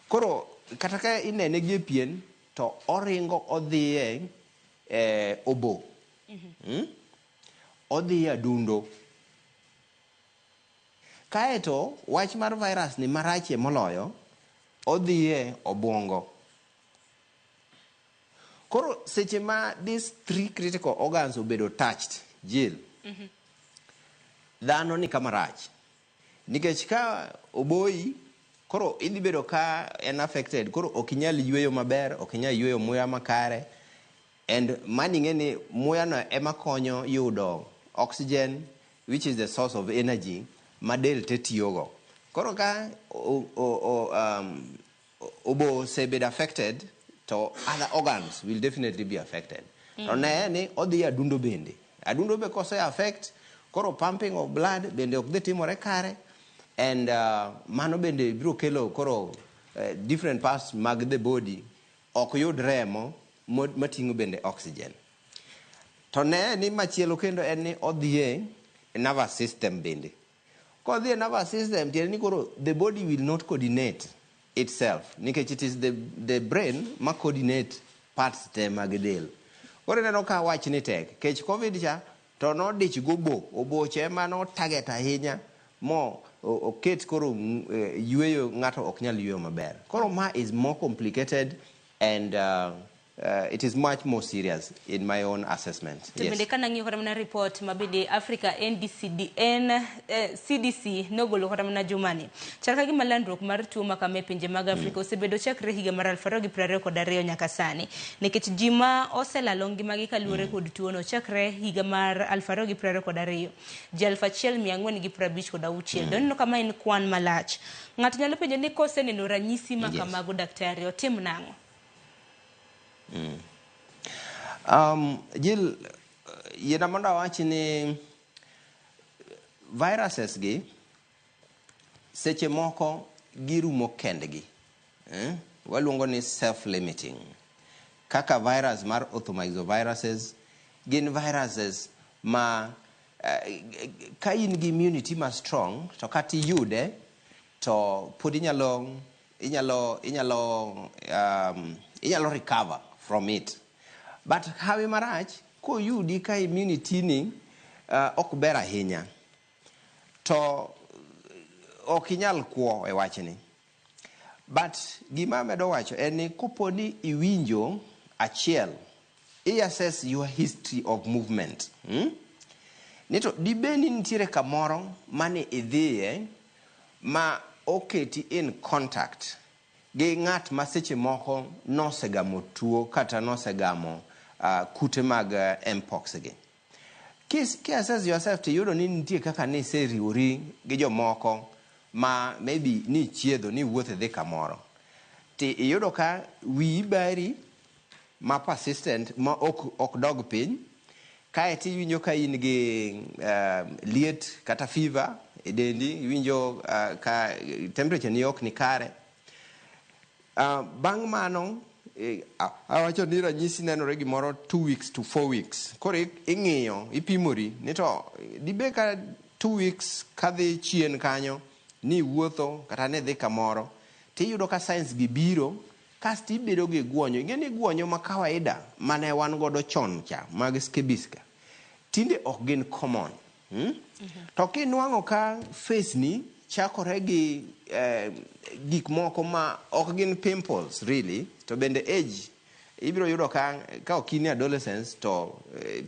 koro kata ka inene gi e pien to oringo odhiye e obo. Odhi e adundo. Kaeto wach mar virus ni marachie moloyo odhi e obwongo. Koro seche ma these three critical organs obedo touched, Jill, dhano ni kama rach. Nikech ka oboyi, koro idhi bedo ka en affected, koro ok inyal yweyo maber, ok inyal yweyo muya makare. And mani ing'e ni muya no ema konyo yudo oxygen, which is the source of energy ma del te tiyogo. Koro ka obo osebedo affected to other organs will definitely be affected. To ne ni odhi e adundo bende. Adundo be kose affect, koro pumping of blood bende ok dhi timore kare and mano bende biro kelo koro different parts mag the body ok yud remo mating'o bende oxygen. To ne ni machielo kendo en ni odhi e nervous system bende. Kodhi e nervous system tiende ni koro the body will not coordinate itself nikech it is the brain ma coordinate parts te mag del. Koro ineno ka wach ni tek kech COVID cha to nodich gobo oboche ema no target ahinya mo oket koro yueyo ng'ato ok nyal yueyo maber. Koro ma is more complicated and it is much more serious in my own assessment. To bende ka nang'iyo kata mana report ma bende Africa NDCD N CDC nogolo kata mana jumani, chal ka gima landruok mar tuo ma kama e pinje mag Afrika osebedo chakre higa mar 2022 nyaka sani, nikech ji ma oselalo ngimagi kaluwore kod tuono chakre higa mar 2022 ji 1456. Doneno kama en kwan malach. Ng'ato nyalo penjo ni koseneno ranyisi ma kamago, daktari, otim nang'o? Jill, yiena mondo awach ni viruses gi seche moko girumo kendgi. Waluongo ni self-limiting. Kaka virus mar orthomyxoviruses gin viruses ma ka in gi immunity ma strong to kata iyude to pod inyalo recover from it. But hawi marach koyudi ka immunity ni ok ber ahinya to ok inyal kwo e wachni. But gima amedo wacho en ni kopo ni iwinjo achiel, i assess your history of movement. Ni to dibed ni nitiere kamoro mane idhiye ma oketi in contact gi ng'at ma seche moko nosegamo tuo kata nosegamo kute mag mpox gi. Ki assess yourself to iyudo ni nitie kaka niseriwori gi jomoko ma maybe ni chiedho ni wuotho idhi kamoro. Ti iyudo ka wiyi bari ma persistent ma ok dog piny, kaeto iwinjo ka in gi liet kata fever e dendi, iwinjo ka temperature ni ok ni kare. Bang' mano awacho ni ranyisi nenore gimoro 2 weeks to 4 weeks. Koro ing'iyo, ipimori ni to dibe ka 2 weeks kadhi chien kanyo ni wuotho kata ni dhi kamoro tiyudo ka signs gi biro kasto ibedo gi guonyo. Ing'e ni guonyo ma kawaida mane wan godo chon cha mag scabies ka tinde ok gin common. To kinwang'o ka face ni chakore gi gik moko ma ok gin pimples really, to bende age ibiro yudo ka ok in e adolescence to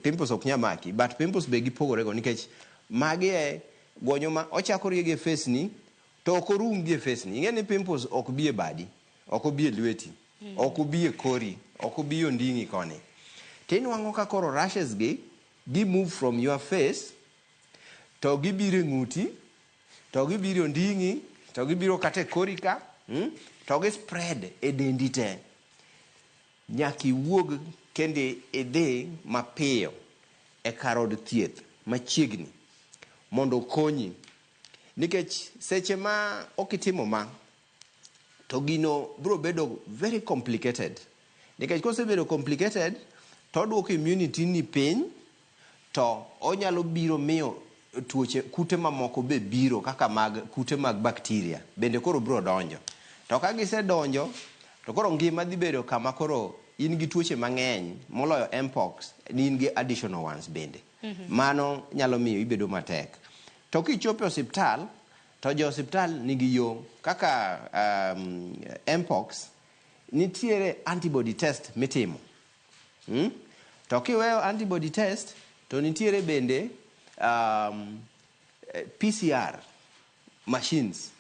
pimples ok nyal maki, but pimples be gipogore go nikech magi e guonyo ma ochakore gi e face ni to ok orum gi e face ni. Ing'e ni pimples ok bi e badi, ok obi e lweti, ok obi e kori, ok obi e onding'i koni. Tinwang'o ka koro rashes gi move from your face to gibiro e ng'uti, to gibiro e onding'i, to gibiro kata e kori ka, to gi spread e dendi te. Nyaka iwuog kendo idhi mapiyo e kar od thieth machiegni mondo okonyi. Nikech seche ma ok itimo ma, to gino biro bedo very complicated. Nikech kosebedo complicated, to oduoko immunity ni piny, to onyalo biro miyo tuoche kute mamoko be biro kaka mag kute mag bacteria bende koro biro donjo. To ka gisedonjo, to koro ngima dhi bedo kama koro in gi tuoche mang'eny moloyo mpox, ni in gi additional ones bende. Mano nyalo miyo ibedo matek. To kichopo e osiptal, to jo osiptal nigi yo kaka mpox, nitiere antibody test mitimo. To kiweyo antibody test, to nitiere bende PCR machines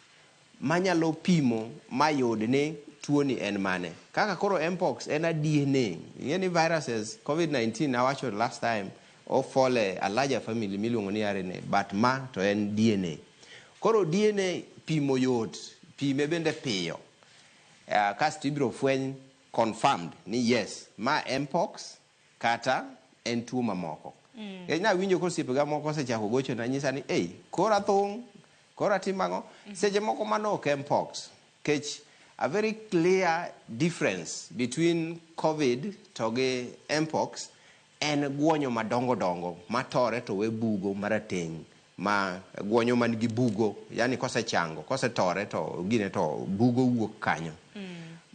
manyalo pimo mayud ni tuoni en mane. Kaka koro mpox en a DNA. Ing'e ni viruses, COVID-19 awacho last time, o fall e a larger family miluongo ni RNA, but ma to en DNA. Koro DNA pimo yot, pime bende piyo. Kasto ibiro fweny confirmed ni yes, ma mpox kata en tuo mamoko. Nikech nawinjo ka osiepega moko osechako gochona nyisa ni ei, koro athung', koro atimo ang'o? Seche moko mano ok mpox. Kech a very clear difference between COVID to gi mpox en guonyo madongo dongo matore to we bugo marateng' ma guonyo man gi bugo, yani kosechango, kosetore to gine to bugo wuok kanyo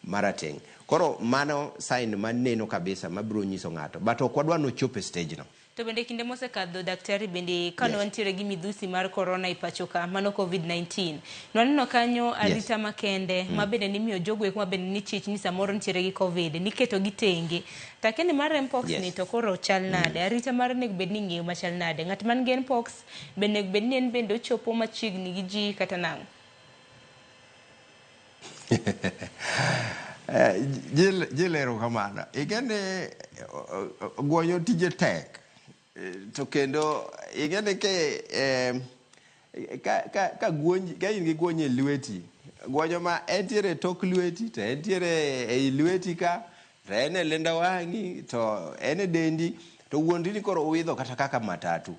marateng'. Koro mano sign maneno kabisa mabiro nyiso ng'ato, but ok wadwa nochop e stage no. To bende kinde mosekadho daktari bende kane wantiere gi midhusi mar corona e pacho ka, mano COVID-19. Nwaneno kanyo arita makende ma bende nimiyo jogo eko ma bende nichich ni samoro nitiere gi COVID, niketo gi tenge. To akia ni mar mpox ni to koro chal nade? Arita mar onego bed ni ing'iyo machal nade? Ng'at man gi mpox bende onego bed ni en bende ochopo machiegni gi ji kata nang'o? Jill erokamano. Ing'e ni guonyo tije tek. To kendo ing'e ni ka guonji, ka in gi guonyo e lweti, guonyo ma entiere e tok lweti, to entiere ei lweti ka, to en e lenda wang'i, to en e dendi, to wuondri ni koro uidho kata kaka matatu.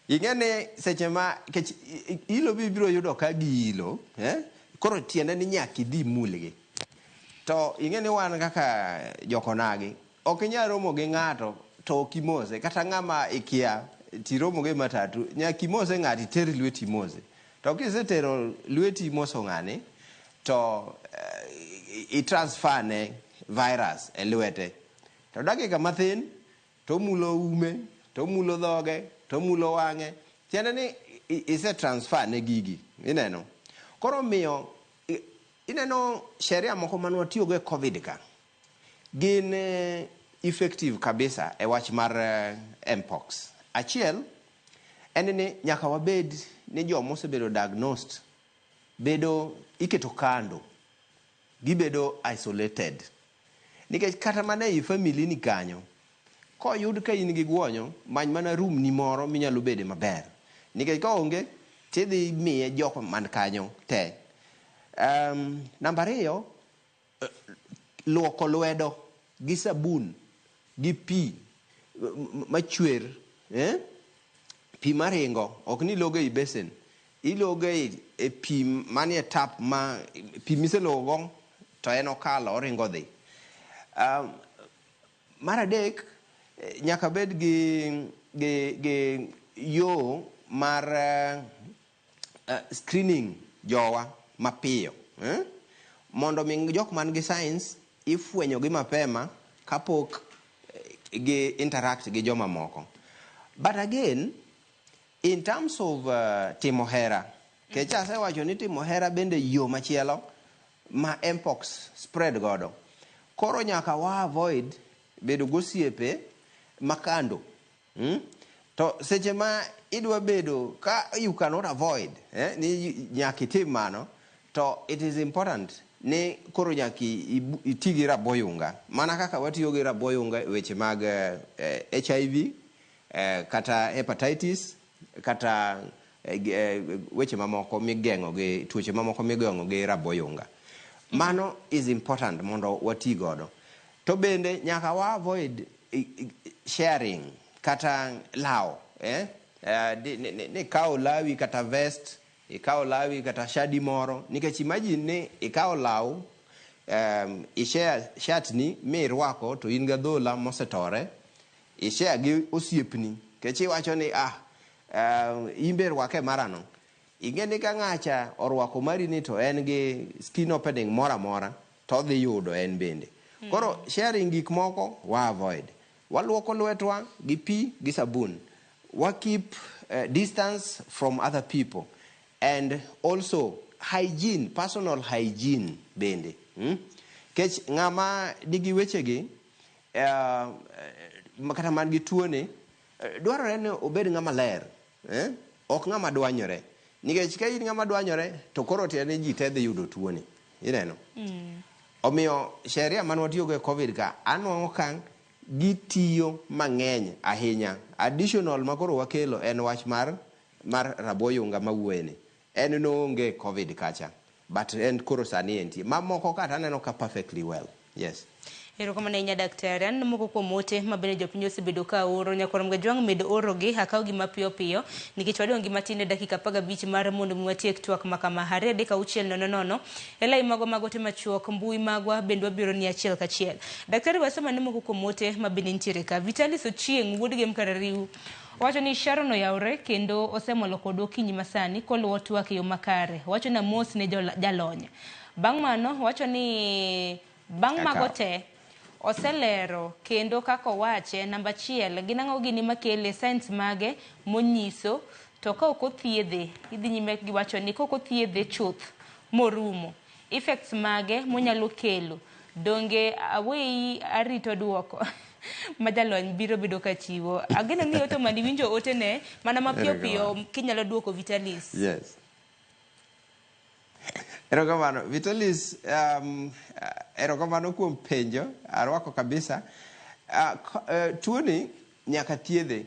Ing'e ni seche ma, kech ilo bibiro yudo ka giilo, Koro tiende ni nyaka idhi mulgi. To ing'e ni wan kaka jokonagi, ok inyal romo gi ng'ato to ok imose, kata ng'ama ikia tiromo go e matatu, nyaka imose ng'ato, iter lweti imose. To kisetero lweti imoso ng'ani, to i transfer ne virus e lwete. To dakika mathin, to omulo ume, to omulo dhoge, to omulo wang'e. Tiende ni ise transfer ne gigi, ineno. Koro miyo, ineno sheria moko mane watiyogo e COVID ka, gin effective kabisa e wach mar mpox. Achiel, en ni nyaka wabed ni joma osebedo diagnosed bedo iketo kando, gibedo isolated. Nikech kata mana ei family ni kanyo, koyud ka in gi guonyo, many mana room ni moro minyalo bede maber. Nikech ka onge, tidhi miye jok man kanyo te. Namba ariyo, luoko lwedo gi sabun gi pi machwer, Pi maringo, ok ni ilogo ei besen, ilogo e pi manie tap ma pi miselogo to en okalo oringo dhi. Mar adek, nyaka bed gi yo mar screening jowa mapiyo, Mondo mi jok man gi signs ifwenyo gi mapema kapok gi interact gi joma moko. But again, in terms of timo hera, kech asewacho ni timo hera bende yo machielo ma mpox spread godo. Koro nyaka wa avoid bedo gosiepe makando. To seche ma idwa bedo ka you cannot avoid, ni nyaka itim mano, to it is important ni koro nyaka iti gi raboyunga. Mana kaka watiyo gi raboyunga e weche mag HIV, kata hepatitis, kata weche mamoko migeng'o gi tuoche mamoko migeng'o gi raboyunga. Mano is important mondo wati godo. To bende nyaka wa avoid sharing kata law, Ni ikawo lawi kata vest, ikawo lawi kata shadi moro, nikech imagine ni ikawo law, i-share shirt ni mirwako to in gi adhola mosetore, i-share gi osiepni, nikech iwacho ni in be rwake marano. Ing'e ni ka ng'acha orwako mari ni to en gi skin opening moro amora, to odhi yudo en bende. Koro sharing gik moko wa avoid. Waluoko lwetwa gi pi gi sabun. Wa keep distance from other people. And also hygiene, personal hygiene bende. Kech ng'ama nigi wechegi, kata man gi tuoni, dwarore ni obed ng'ama ler. Ok ng'ama dwanyore. Nikech ka in ng'ama dwanyore, to koro tiende ni ji te dhi yudo tuoni. Ineno? Omiyo sheria mane watiyogo e COVID ka, anwang'o ka gitiyo mang'eny ahinya. Additional ma koro wakelo en wach mar raboyunga mawuoye ni. En noonge COVID kacha. But en koro sani entie. Mamoko kata aneno ka perfectly well. Yes. Erokamano ahinya daktari. Aneno moko kuom ote ma bende jopiny osebedo ka oro. Nyakwar Mgajwang' med orogi, akaw gi mapiyo piyo nikech wadong' gi matin e dakika 15 mar mondo mi watiek twak ma kama. 2 3 6 0 0 e lai magwa mag ote machuok, mbui magwa bende wabiro ni achiel kachiel. Daktari, wasom ane moko kuom ote ma bende nitiere ka. Vitalis Ochieng' wuod Gem Karariu owacho ni Sharon oyawre kendo osemolo kodwa okinyi masani koluwo twak e yo makare. Owacho ni amos ne jalony. Bang' mano owacho ni bang' mago te oselero kendo kaka owache namba 1 gin ang'o gini makele signs mage monyiso to ka ok othiedhe idhi nyime gi wacho ni ka ok othiedhe chuth morumo effects mage monyalo kelo donge aweyi arito duoko ma jalony biro bedo ka chiwo. Ageno ni oto mani winjo otene mana mapiyo piyo kinyalo duoko Vitalis. Yes. Erokamano. Vitalis, erokamano kuom penjo, arwako kabisa. Tuoni nyaka thiedhe.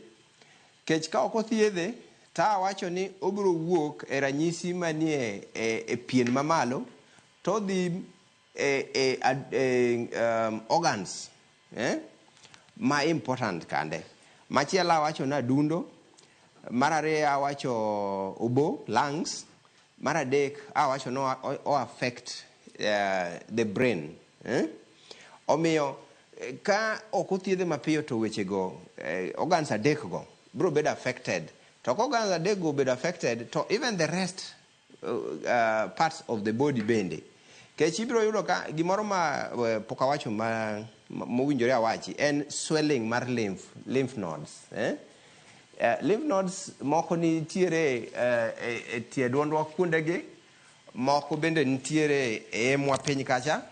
Kech ka ok othiedhe, to awacho ni obiro wuok e ranyisi manie e pien mamalo, to odhi e organs ma important kande. Machielo awacho ni adundo, mar ariyo awacho obo, lungs, mar adek awacho ni o affect the brain. Omiyo ka ok othiedhe mapiyo to wechego organs adek go biro bedo affected. To ka organs adek go obedo affected to even the rest parts of the body bende. Kech ibiro yudo ka gimoro ma pok awacho ma mowinjore awachi en swelling mar lymph nodes. Lymph nodes moko nitiere e tie duondwa kuondegi, moko bende nitiere e emwa piny kacha.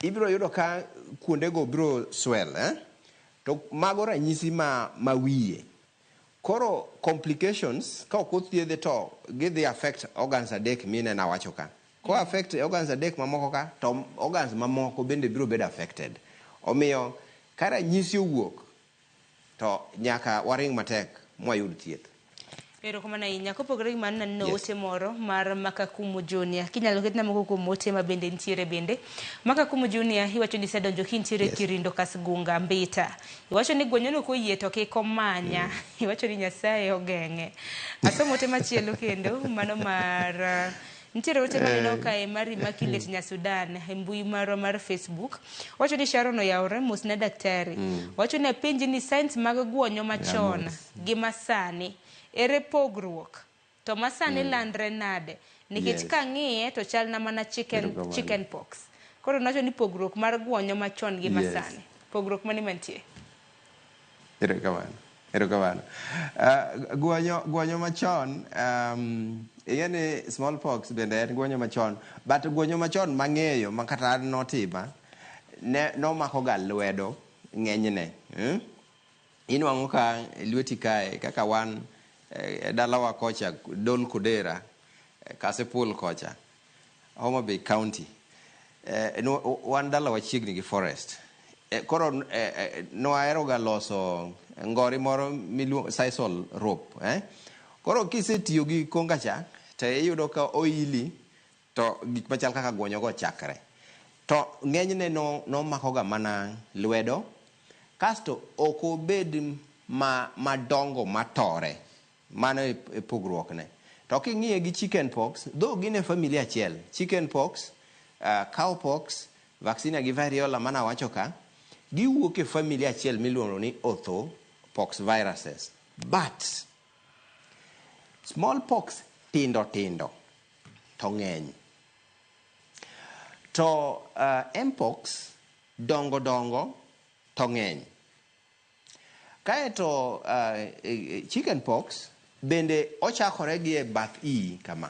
Ibiro yudo ka kuondego biro swell. To mago ranyisi ma wiye. Koro complications ka ok othiedhe to gidhi affect organs adek mineno awacho ka. Ko affect organs adek mamoko ka to organs mamoko bende biro bedo affected. Omiyo ka ranyisi owuok to nyaka waring matek mwayud thieth. Erokamano ahinya. Kopogore gi mano naneno ote moro mar Makakumu Junior. Kinyalo ketna moko kuom ote ma bende nitiere bende. Makakumu Junior iwacho ni isedonjo kintiere Kirindo Kasgunga Mbita. Iwacho ni gwonyono koyie to kik omanya. Iwacho ni Nyasaye ogeng'e. Asomo ote machielo kendo mano mar nitiere ote maneno kae mar Immaculate Nyasudan e mbui marwa mar Facebook. Wacho ni Sharon oyawre mosna daktari. Wacho ni apenji ni signs mag gwonyo machon gi masani ere pogruok to masani landre nade nikech kang'iye to chalna mana chicken pox. Koro nowacho ni pogruok mar gwonyo machon gi masani. Pogruok mane mantie? Erokamano. Erokamano. Gwonyo machon, ing'e ni smallpox bende en gwonyo machon, but gwonyo machon mang'eyo ma kata an notima, ne nomako ga lwedo ng'enyne. Inwang'o ka lweti kae kaka wan e dalawa kocha Dol Kodera, Kasipul kocha, Homa Bay County. No, wan dalawa chiegni gi forest. Koro nwahero ga loso ngori moro miluongo sisal rope. Koro kisetiyo gi konga cha, to iyudo ka oili to gik machal kaka gwonyo go chakre. To ng'enyne no nomako ga mana lwedo, kasto ok obed ma madongo matore. Mano e pogruok ne. To king'iye gi chicken pox, though gin e familia achiel, chicken pox, cowpox, vaccinia gi variola mana wacho ka, giwuok e familia achiel miluongo ni orthopox viruses. But smallpox tindo tindo to ng'eny. To mpox dongo dongo to ng'eny. Kaeto chicken pox bende ochakore gi e bath iyi kama.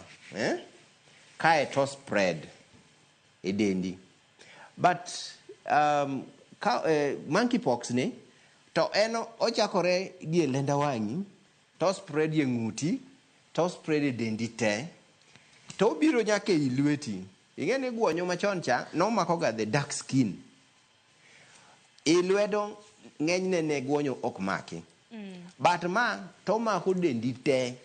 Kaeto spread e dendi. But monkeypox ni to en ochakore gi e lenda wang'i to spread e ng'uti to spread e dendi te to obiro nyaka ei lweti. Ing'e ni gwonyo machon cha nomako ga the dark skin. I lwedo ng'enyne ne gwonyo ok maki. But ma to omako dendi te.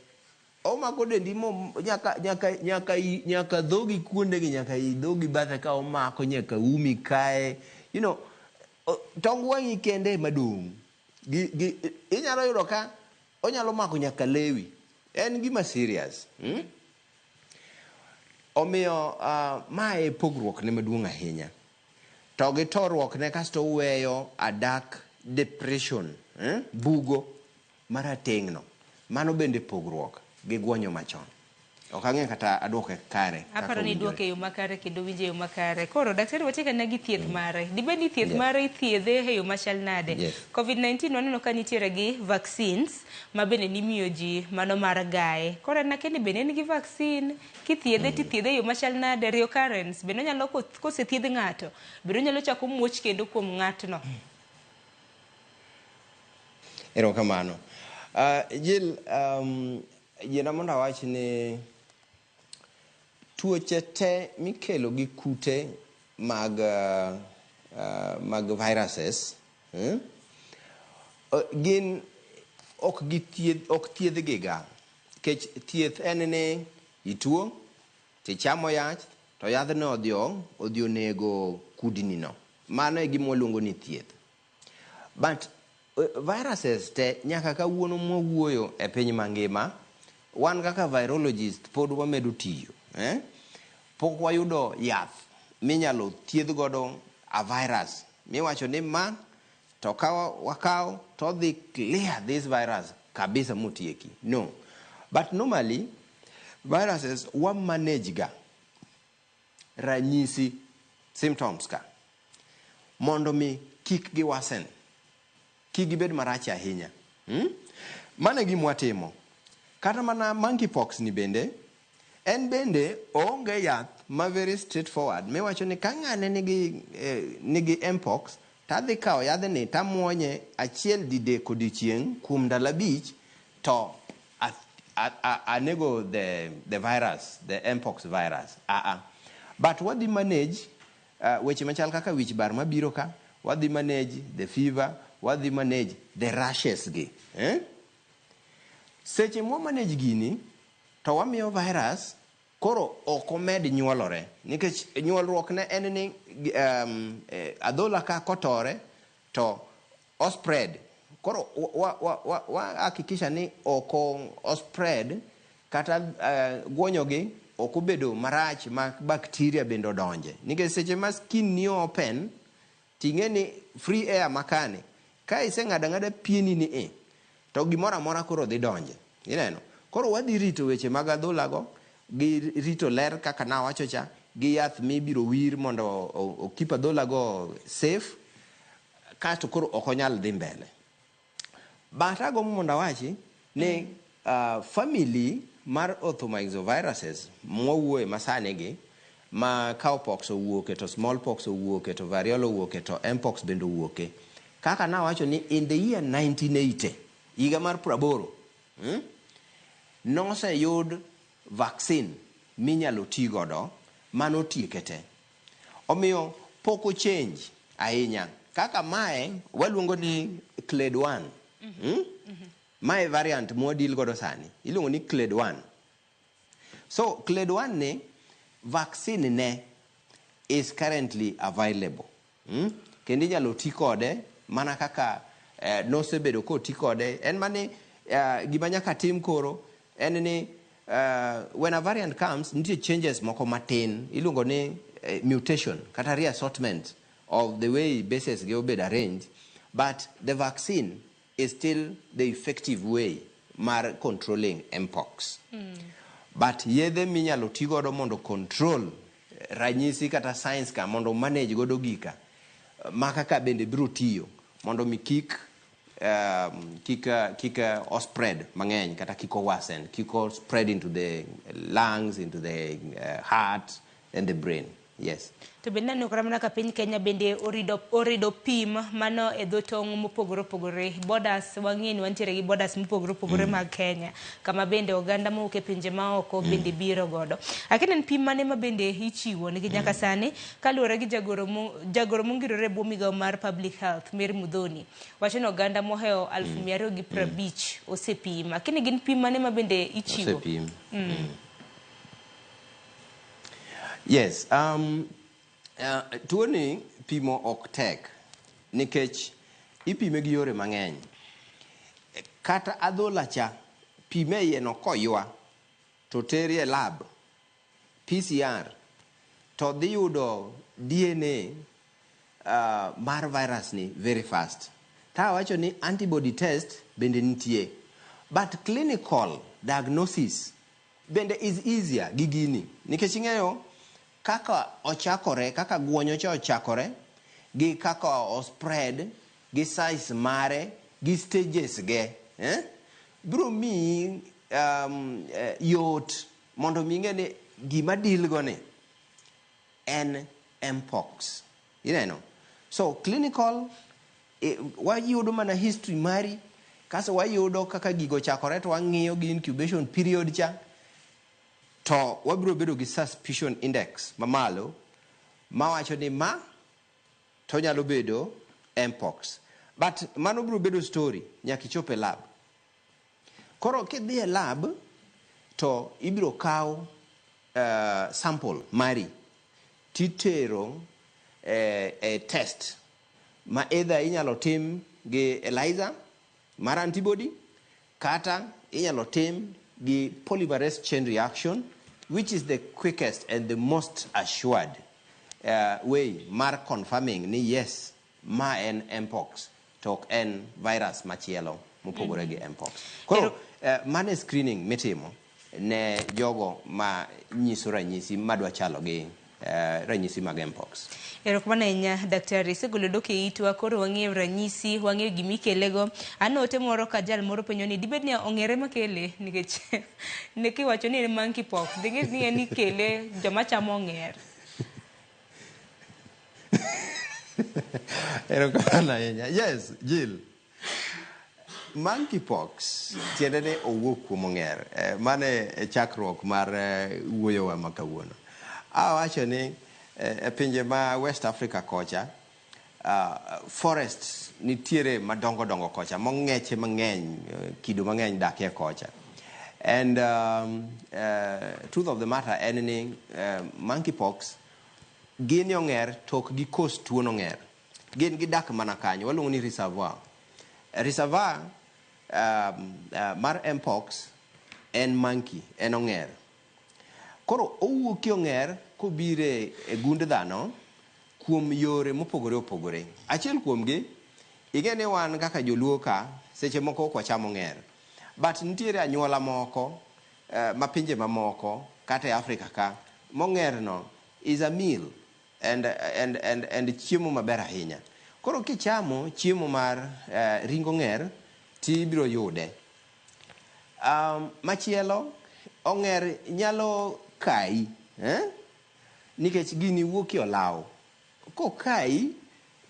Omako dendi mo nyaka nyaka nyaka nyaka dhogi kuondegi nyaka i dhogi bathe ka omako nyaka umi kae. Tong wang'i kende ema dong'. Gi, inyalo yudo ka onyalo mako nyaka lewi. En gima serious. Omiyo mae e pogruok ne maduong' ahinya. To gi toruok ne kasto uweyo a dark depression, bugo marateng' no. Mano bende pogruok gi guonyo machon. Ok ang'e kata aduoke kare. Aparo ni iduoke e yo makare kendo winjo e yo makare. Koro daktari wachak ane gi thieth mare. Dibed ni thieth mare ithiedhe e yo machal nade? COVID-19 waneno ka nitiere gi vaccines ma bende nimiyo ji mano mar gaye. Koro en akia ni bende en gi vaccine, kithiedhe tithiedhe e yo machal nade? Recurrence bende onyalo kosethiedh ng'ato, bende onyalo chako muoch kendo kuom ng'atno? Erokamano. Jill, yiena mondo awach ni tuoche te mikelo gi kute mag viruses, gin ok githiedh, ok thiedhgi ga. Nikech thieth en ni ituo, tichamo yath, to yadhno odhi onego kudni no. Mano e gima waluongo ni thieth. But viruses te nyaka kawuono mwawuoyo e piny mangima, wan kaka virologist pod wamedo tiyo. Pok wayudo yath minyalo thiedh godo a virus. Miwacho ni ma, to ka wakaw to odhi clear this virus kabisa motieki. No. But normally, viruses wa manage ga ranyisi, symptoms ka, mondo mi kik gi worsen, kik gibed marach ahinya. Mano e gima watimo. Kata mana monkeypox ni bende, en bende oonge yath ma very straightforward miwacho ni ka ng'ane nigi mpox, tadhi kawo yadhni tamuonye achiel didek odiochieng' kuom ndalo 5 to anego the virus, the mpox virus. But wadhi manage weche machal kaka wich bar mabiro ka, wadhi manage the fever, wadhi manage the rashes gi. Seche mwa manage gini, to wamiyo virus koro ok omed nyuolore. Nikech nyuolruok ne en ni adhola ka kotore to o spread. Koro wa hakikisha ni ok o spread kata guonyogi ok obedo marach ma bacteria bende odonje. Nikech seche ma skin ni open, ting'e ni free air makani, ka iseng'ado ang'ada pieni ni e, to gimoro amora koro dhi donje. Ineno? Koro wadhi rito weche mag adhola go, gi rito ler kaka nawacho cha, gi yath mibiro wir mondo o keep adhola go safe, kasto koro ok onyal dhi mbele. But agombo mondo awachi ni family mar orthomyxoviruses mwawuoye masani gi, ma cowpox owuoke to smallpox owuoke to variola owuoke to mpox bende owuoke. Kaka nawacho ni in the year 1980, higa mar 80, noseyud vaccine minyalo ti godo manotieke te. Omiyo pok o change ahinya. Kaka mae waluongo ni clade 1. Mae variant mwa deal godo sani. Iluongo ni clade 1. So clade 1 ni vaccine ne is currently available. Kendo inyalo ti kode mana kaka nosebedo koti kode. En mani gima nyaka tim koro en ni when a variant comes, nitie changes moko matin iluongo ni mutation kata reassortment of the way bases gi obed arranged, but the vaccine is still the effective way mar controlling mpox. But yedhe minyalo ti godo mondo control ranyisi kata signs ka mondo manage godo gika ma kaka bende biro tiyo mondo mi kik o spread mang'eny kata kik o worsen, kik o spread into the lungs, into the heart and the brain. Yes. To bende naneno kata mana ka piny Kenya bende orido, orido pim mano e dho tong' mopogore opogore. Borders, wang'eyo ni wantiere gi borders mopogore opogore mag Kenya, kama bende oganda mowuok e pinje maoko bende biro godo. Lakini en pim mane ma bende ichiwo nikech nyaka sani kaluwore gi jagoro mo, jagoro mongirore e bwo migawo mar Public Health, Mary Muthoni, wacho ni oganda mohewo 250,000 osepim. Lakini gin pim mane ma bende ichiwo? Osepim. Yes, tuoni pimo ok tek nikech ipime gi yore mang'eny. Kata adhola cha, pime iye no koywa to teri e lab PCR to dhi yudo DNA mar virus ni very fast. Ta awacho ni antibody test bende nitie. But clinical diagnosis bende is easier gi gini. Nikech ing'eyo kaka ochakore, kaka guonyo cha ochakore, gi kaka o spread, gi size mare, gi stages ge, eh? Biro miyi yot mondo mi ing'e ni gima deal go ni en mpox. Ineno? So clinical, wayudo mana history mari, kaso wayudo kaka gigo chakore to wang'iyo gi incubation period cha, to wabiro bedo gi suspicion index mamalo mawacho ni ma to nyalo bedo mpox. But mano biro bedo story nyaka ichop e lab. Koro kidhi e lab to ibiro kaw sample mari titero e test ma either inyalo tim gi ELISA mar antibody kata inyalo tim gi polymerase chain reaction, which is the quickest and the most assured way mar confirming ni yes, ma en mpox to ok en virus machielo mopogore gi mpox. Koro mano e screening mitimo ne jogo ma nyiso ranyisi madwa chalo gi ranyisi mag mpox. Erokamano ahinya daktari, isegolo dok e itwa, koro wang'eyo ranyisi, wang'eyo gimikelego. An ote moro ka jal moro penjo ni dibed ni ong'ere makele nikech ne kiwacho ni en monkeypox, ding'e ni en ikele joma chamo ong'er. Erokamano ahinya. Yes, Jill. Monkeypox tiende ni owuok kuom ong'er. Mano e chakruok mar wuoyowa ma kawuono. Awacho ni e pinje ma West Africa kocha, forest nitiere madongo dongo kocha, mong'eche mang'eny, kido mang'eny dakie kocha. And truth of the matter en ni monkeypox gin ong'er to ok gikos tuo nong'er. Gin gidak mana kanyo, waluongo ni reservoir. Reservoir mar mpox en monkey, en ong'er. Koro owuok e ong'er kobiro e gund dhano kuom yore mopogore opogore. Achiel kuomgi, ing'e ni wan kaka joluo ka, seche moko ok wacham ong'er. But nitiere anyuola moko ma pinje mamoko kata e Afrika ka, mong'er no is a meal and chiemo maber ahinya. Koro kichamo chiemo mar ring ong'er, tibiro yude. Machielo, ong'er nyalo kai, eh? Nikech gini wuok e olaw. Kokai,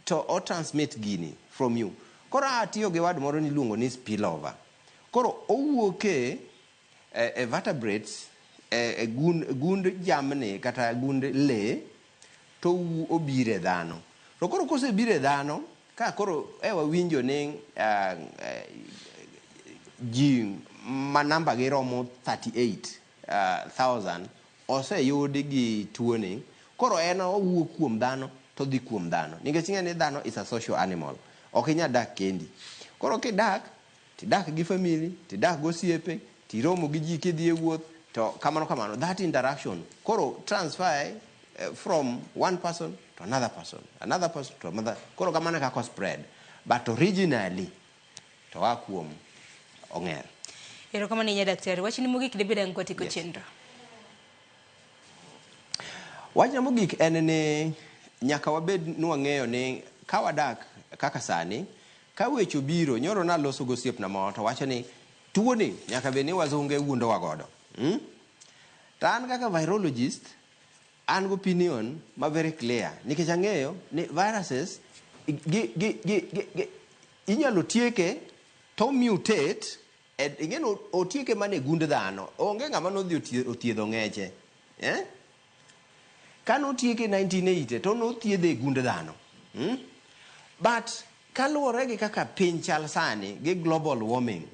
to o transmit gini from you. Koro atiyo gi word moro niluongo ni spillover. Koro owuok e vertebrates, e gund jamni kata gund lee, to obiro e dhano. To koro kosebiro e dhano, ka koro e wawinjo ni ji ma namba gi romo 38,000 oseyudi gi tuoni, koro en owuok kuom dhano to dhi kuom dhano. Nikech ing'e ni dhano is a social animal. Ok inyal dak kendi. Koro kidak, tidak gi family, tidak gosiepe, tiromo gi ji kidhi e wuoth, to kamano kamano. That interaction, koro transfer from one person to another person, another person to another. Koro kamano e kaka spread. But originally, to oa kuom ong'er. Erokamano ahinya daktari. Wachni mogik dibed ang' kwatieko chenro. Wachna mogik en ni nyaka wabed ni wang'eyo ni ka wadak kaka sani, ka weche obiro, nyoro naloso gosiepna moro to wacho ni tuoni nyaka bed ni wazunge wuondowa godo. To an kaka virologist, An gi opinion ma very clear nikech ang'eyo ni viruses gi, gi, gi, gi, gi, inyalo tieke to mutate ing'e ni otieke mana e gund dhano. Onge ng'ama nodhi othiedho ng'eche. Eh? Ka notieke 1980 to nothiedhe e gund dhano. But kaluwore gi kaka piny chal sani gi global warming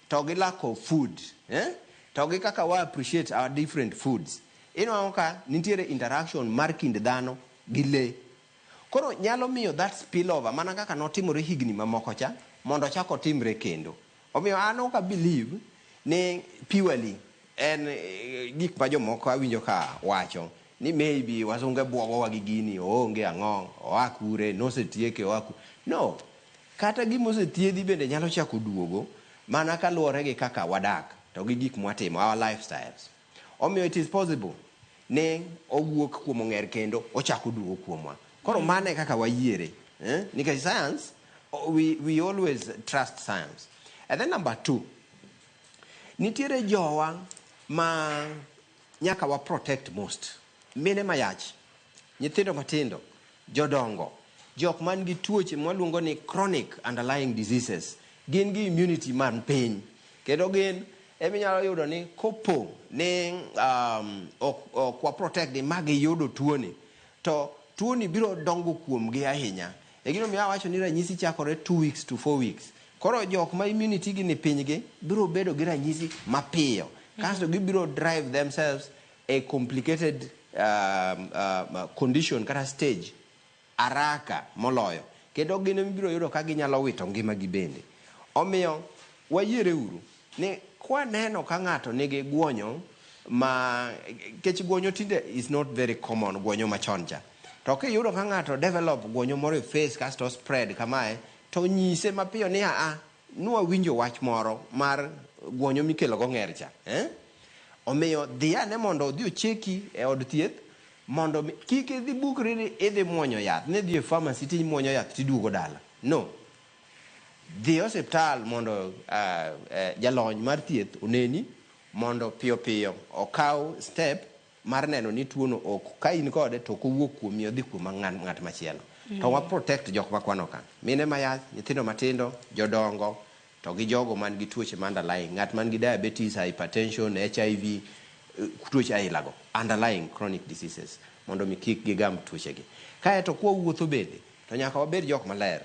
to gi lack of food, eh? To gi kaka wa appreciate our different foods, inwang'o ka nitiere interaction mar kind dhano gi lee. Koro nyalo miyo that spillover mana kaka notimore higni mamoko cha mondo ochak otimre kendo. Omiyo an ok a believe ni purely en gik ma jomoko awinjo ka wacho ni maybe wasunge buogowa gi gini, oonge ang'o, oa kure, nosetieke, oa kure. No, kata gima osethiedhi bende nyalo chako duogo mana kaluwore gi kaka wadak to gi gik mwatimo, our lifestyles. Omiyo it is possible ni owuok kuom ong'er kendo ochako duogo kuomwa. Koro mano e kaka wayiere. Eh? Nikech science, we always trust science. And then number two, nitiere jowa ma nyaka wa protect most. Mine mayach, nyithindo matindo, jodongo, jok man gi tuoche mwaluongo ni chronic underlying diseases, gin gi immunity man piny. Kendo gin eminyalo yudo ni kopo ni ok wa protect gi ma giyudo tuoni, to tuoni biro dongo kuomgi ahinya. E gima awacho ni ranyisi chakore 2 weeks to 4 weeks. Koro jok ma immunity gi ni piny gi biro bedo gi ranyisi mapiyo. Kasto gibiro drive themselves a complicated condition kata stage araka moloyo. Kendo gin ema yudo ka ginyalo wito ngima gi bende. Omiyo wayiere uru ni kwaneno ka ng'ato nigi guonyo ma kech guonyo tinde is not very common, guonyo machon cha. To kiyudo ka ng'ato develop guonyo moro e face kasto spread kamae, to nyise mapiyo ni aa, nwawinjo wach moro mar guonyo mikelo go ng'er cha. Eh? Omiyo dhi ane mondo odhi ocheki e od thieth mondo kik idhi bukri ni idhi muonyo yath, ni idhi e pharmacy timuonyo yath tiduogo dala. No. Dhi e osiptal mondo jalony mar thieth oneni mondo piyo piyo okaw step mar neno ni tuono ok ka in kode to ok owuok kuomi odhi kuom ng'at machielo. To wa protect jok makwano ka. Mine mayach, nyithindo matindo, jodongo, to gi jogo man gi tuoche ma underlying. Ng'at man gi diabetes, hypertension, HIV, tuoche ailago, underlying chronic diseases, mondo mi kik gigam tuochegi. Kaeto kwa wuotho bende, to nyaka wabed jok maler.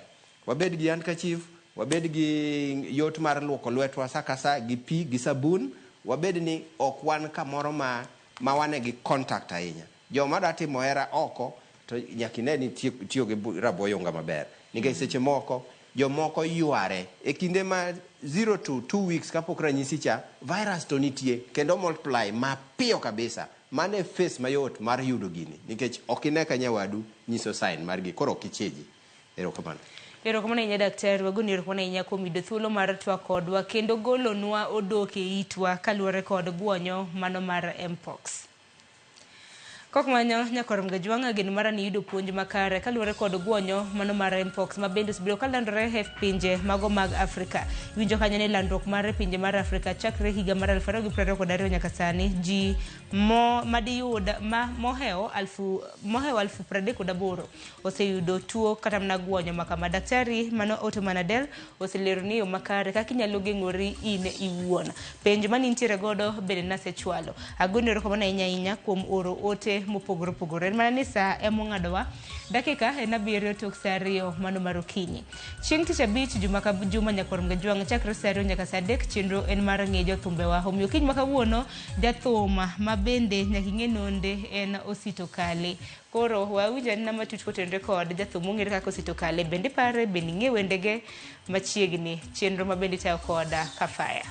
Wabed gi handkerchief, wabed gi yot mar luoko lwetwa sa ka sa gi pi gi sabun, wabed ni ok wan kamoro ma wane gi contact ahinya. Joma dwa timo hera oko to nyaka ine ni tiyo gi rabo yunga maber. Nikech seche moko jomoko yware e kinde ma 0 to 2 weeks kapok ranyisi cha, virus to nitie kendo multiply mapiyo kabisa. Mano e phase mayot mar yudo gini nikech ok ine ka nyawadu nyiso sign margi, koro ok ichiji. Erokamano. Erokamano ahinya daktari, wagoni erokamano ahinya kuom yudo thuolo mar twak kodwa kendo golonwa odok e itwa kaluwore kod guonyo mano mar Mpox. Kok manyo nyakwar Mgajwang' geno mara ni yudo puonj makare kaluwore kod guonyo mano mar Mpox ma bende osebedo kalandore e pinje mago mag Afrika. Iwinjo kanyo ni landruok mar pinje mar Afrika chakre higa mar 2022 nyaka sani ji madiyud ma mohewo 38,000 oseyudo tuo kata mana guonyo makama. Daktari mano Ottoman Adel oselero ni yo makare kaka inyalo geng'ori in iwuon. Penjo manintiere godo bende nasechwalo. Agoni erokamano ahinya ahinya kuom oro ote mopogore opogore. En mana ni saa emong'adowa dakika en 7 tok saa 2 mano mar okinyi. Chieng' tich abich juma ka juma nyakwar Mgajwang' chakre saa 2 nyaka saa 3 chenro en mar ng'e jothumbewa. Omiyo kiny ma kawuono jathum ma bende nyaka ing'e nonde en Osito Kale. Koro wawinjo anena matut kotenore kod jathum mong'ere kaka Osito Kale. Bende ipare, bende ing'e wendege machiegni. Chenro ma bende itayo koda Kafaya.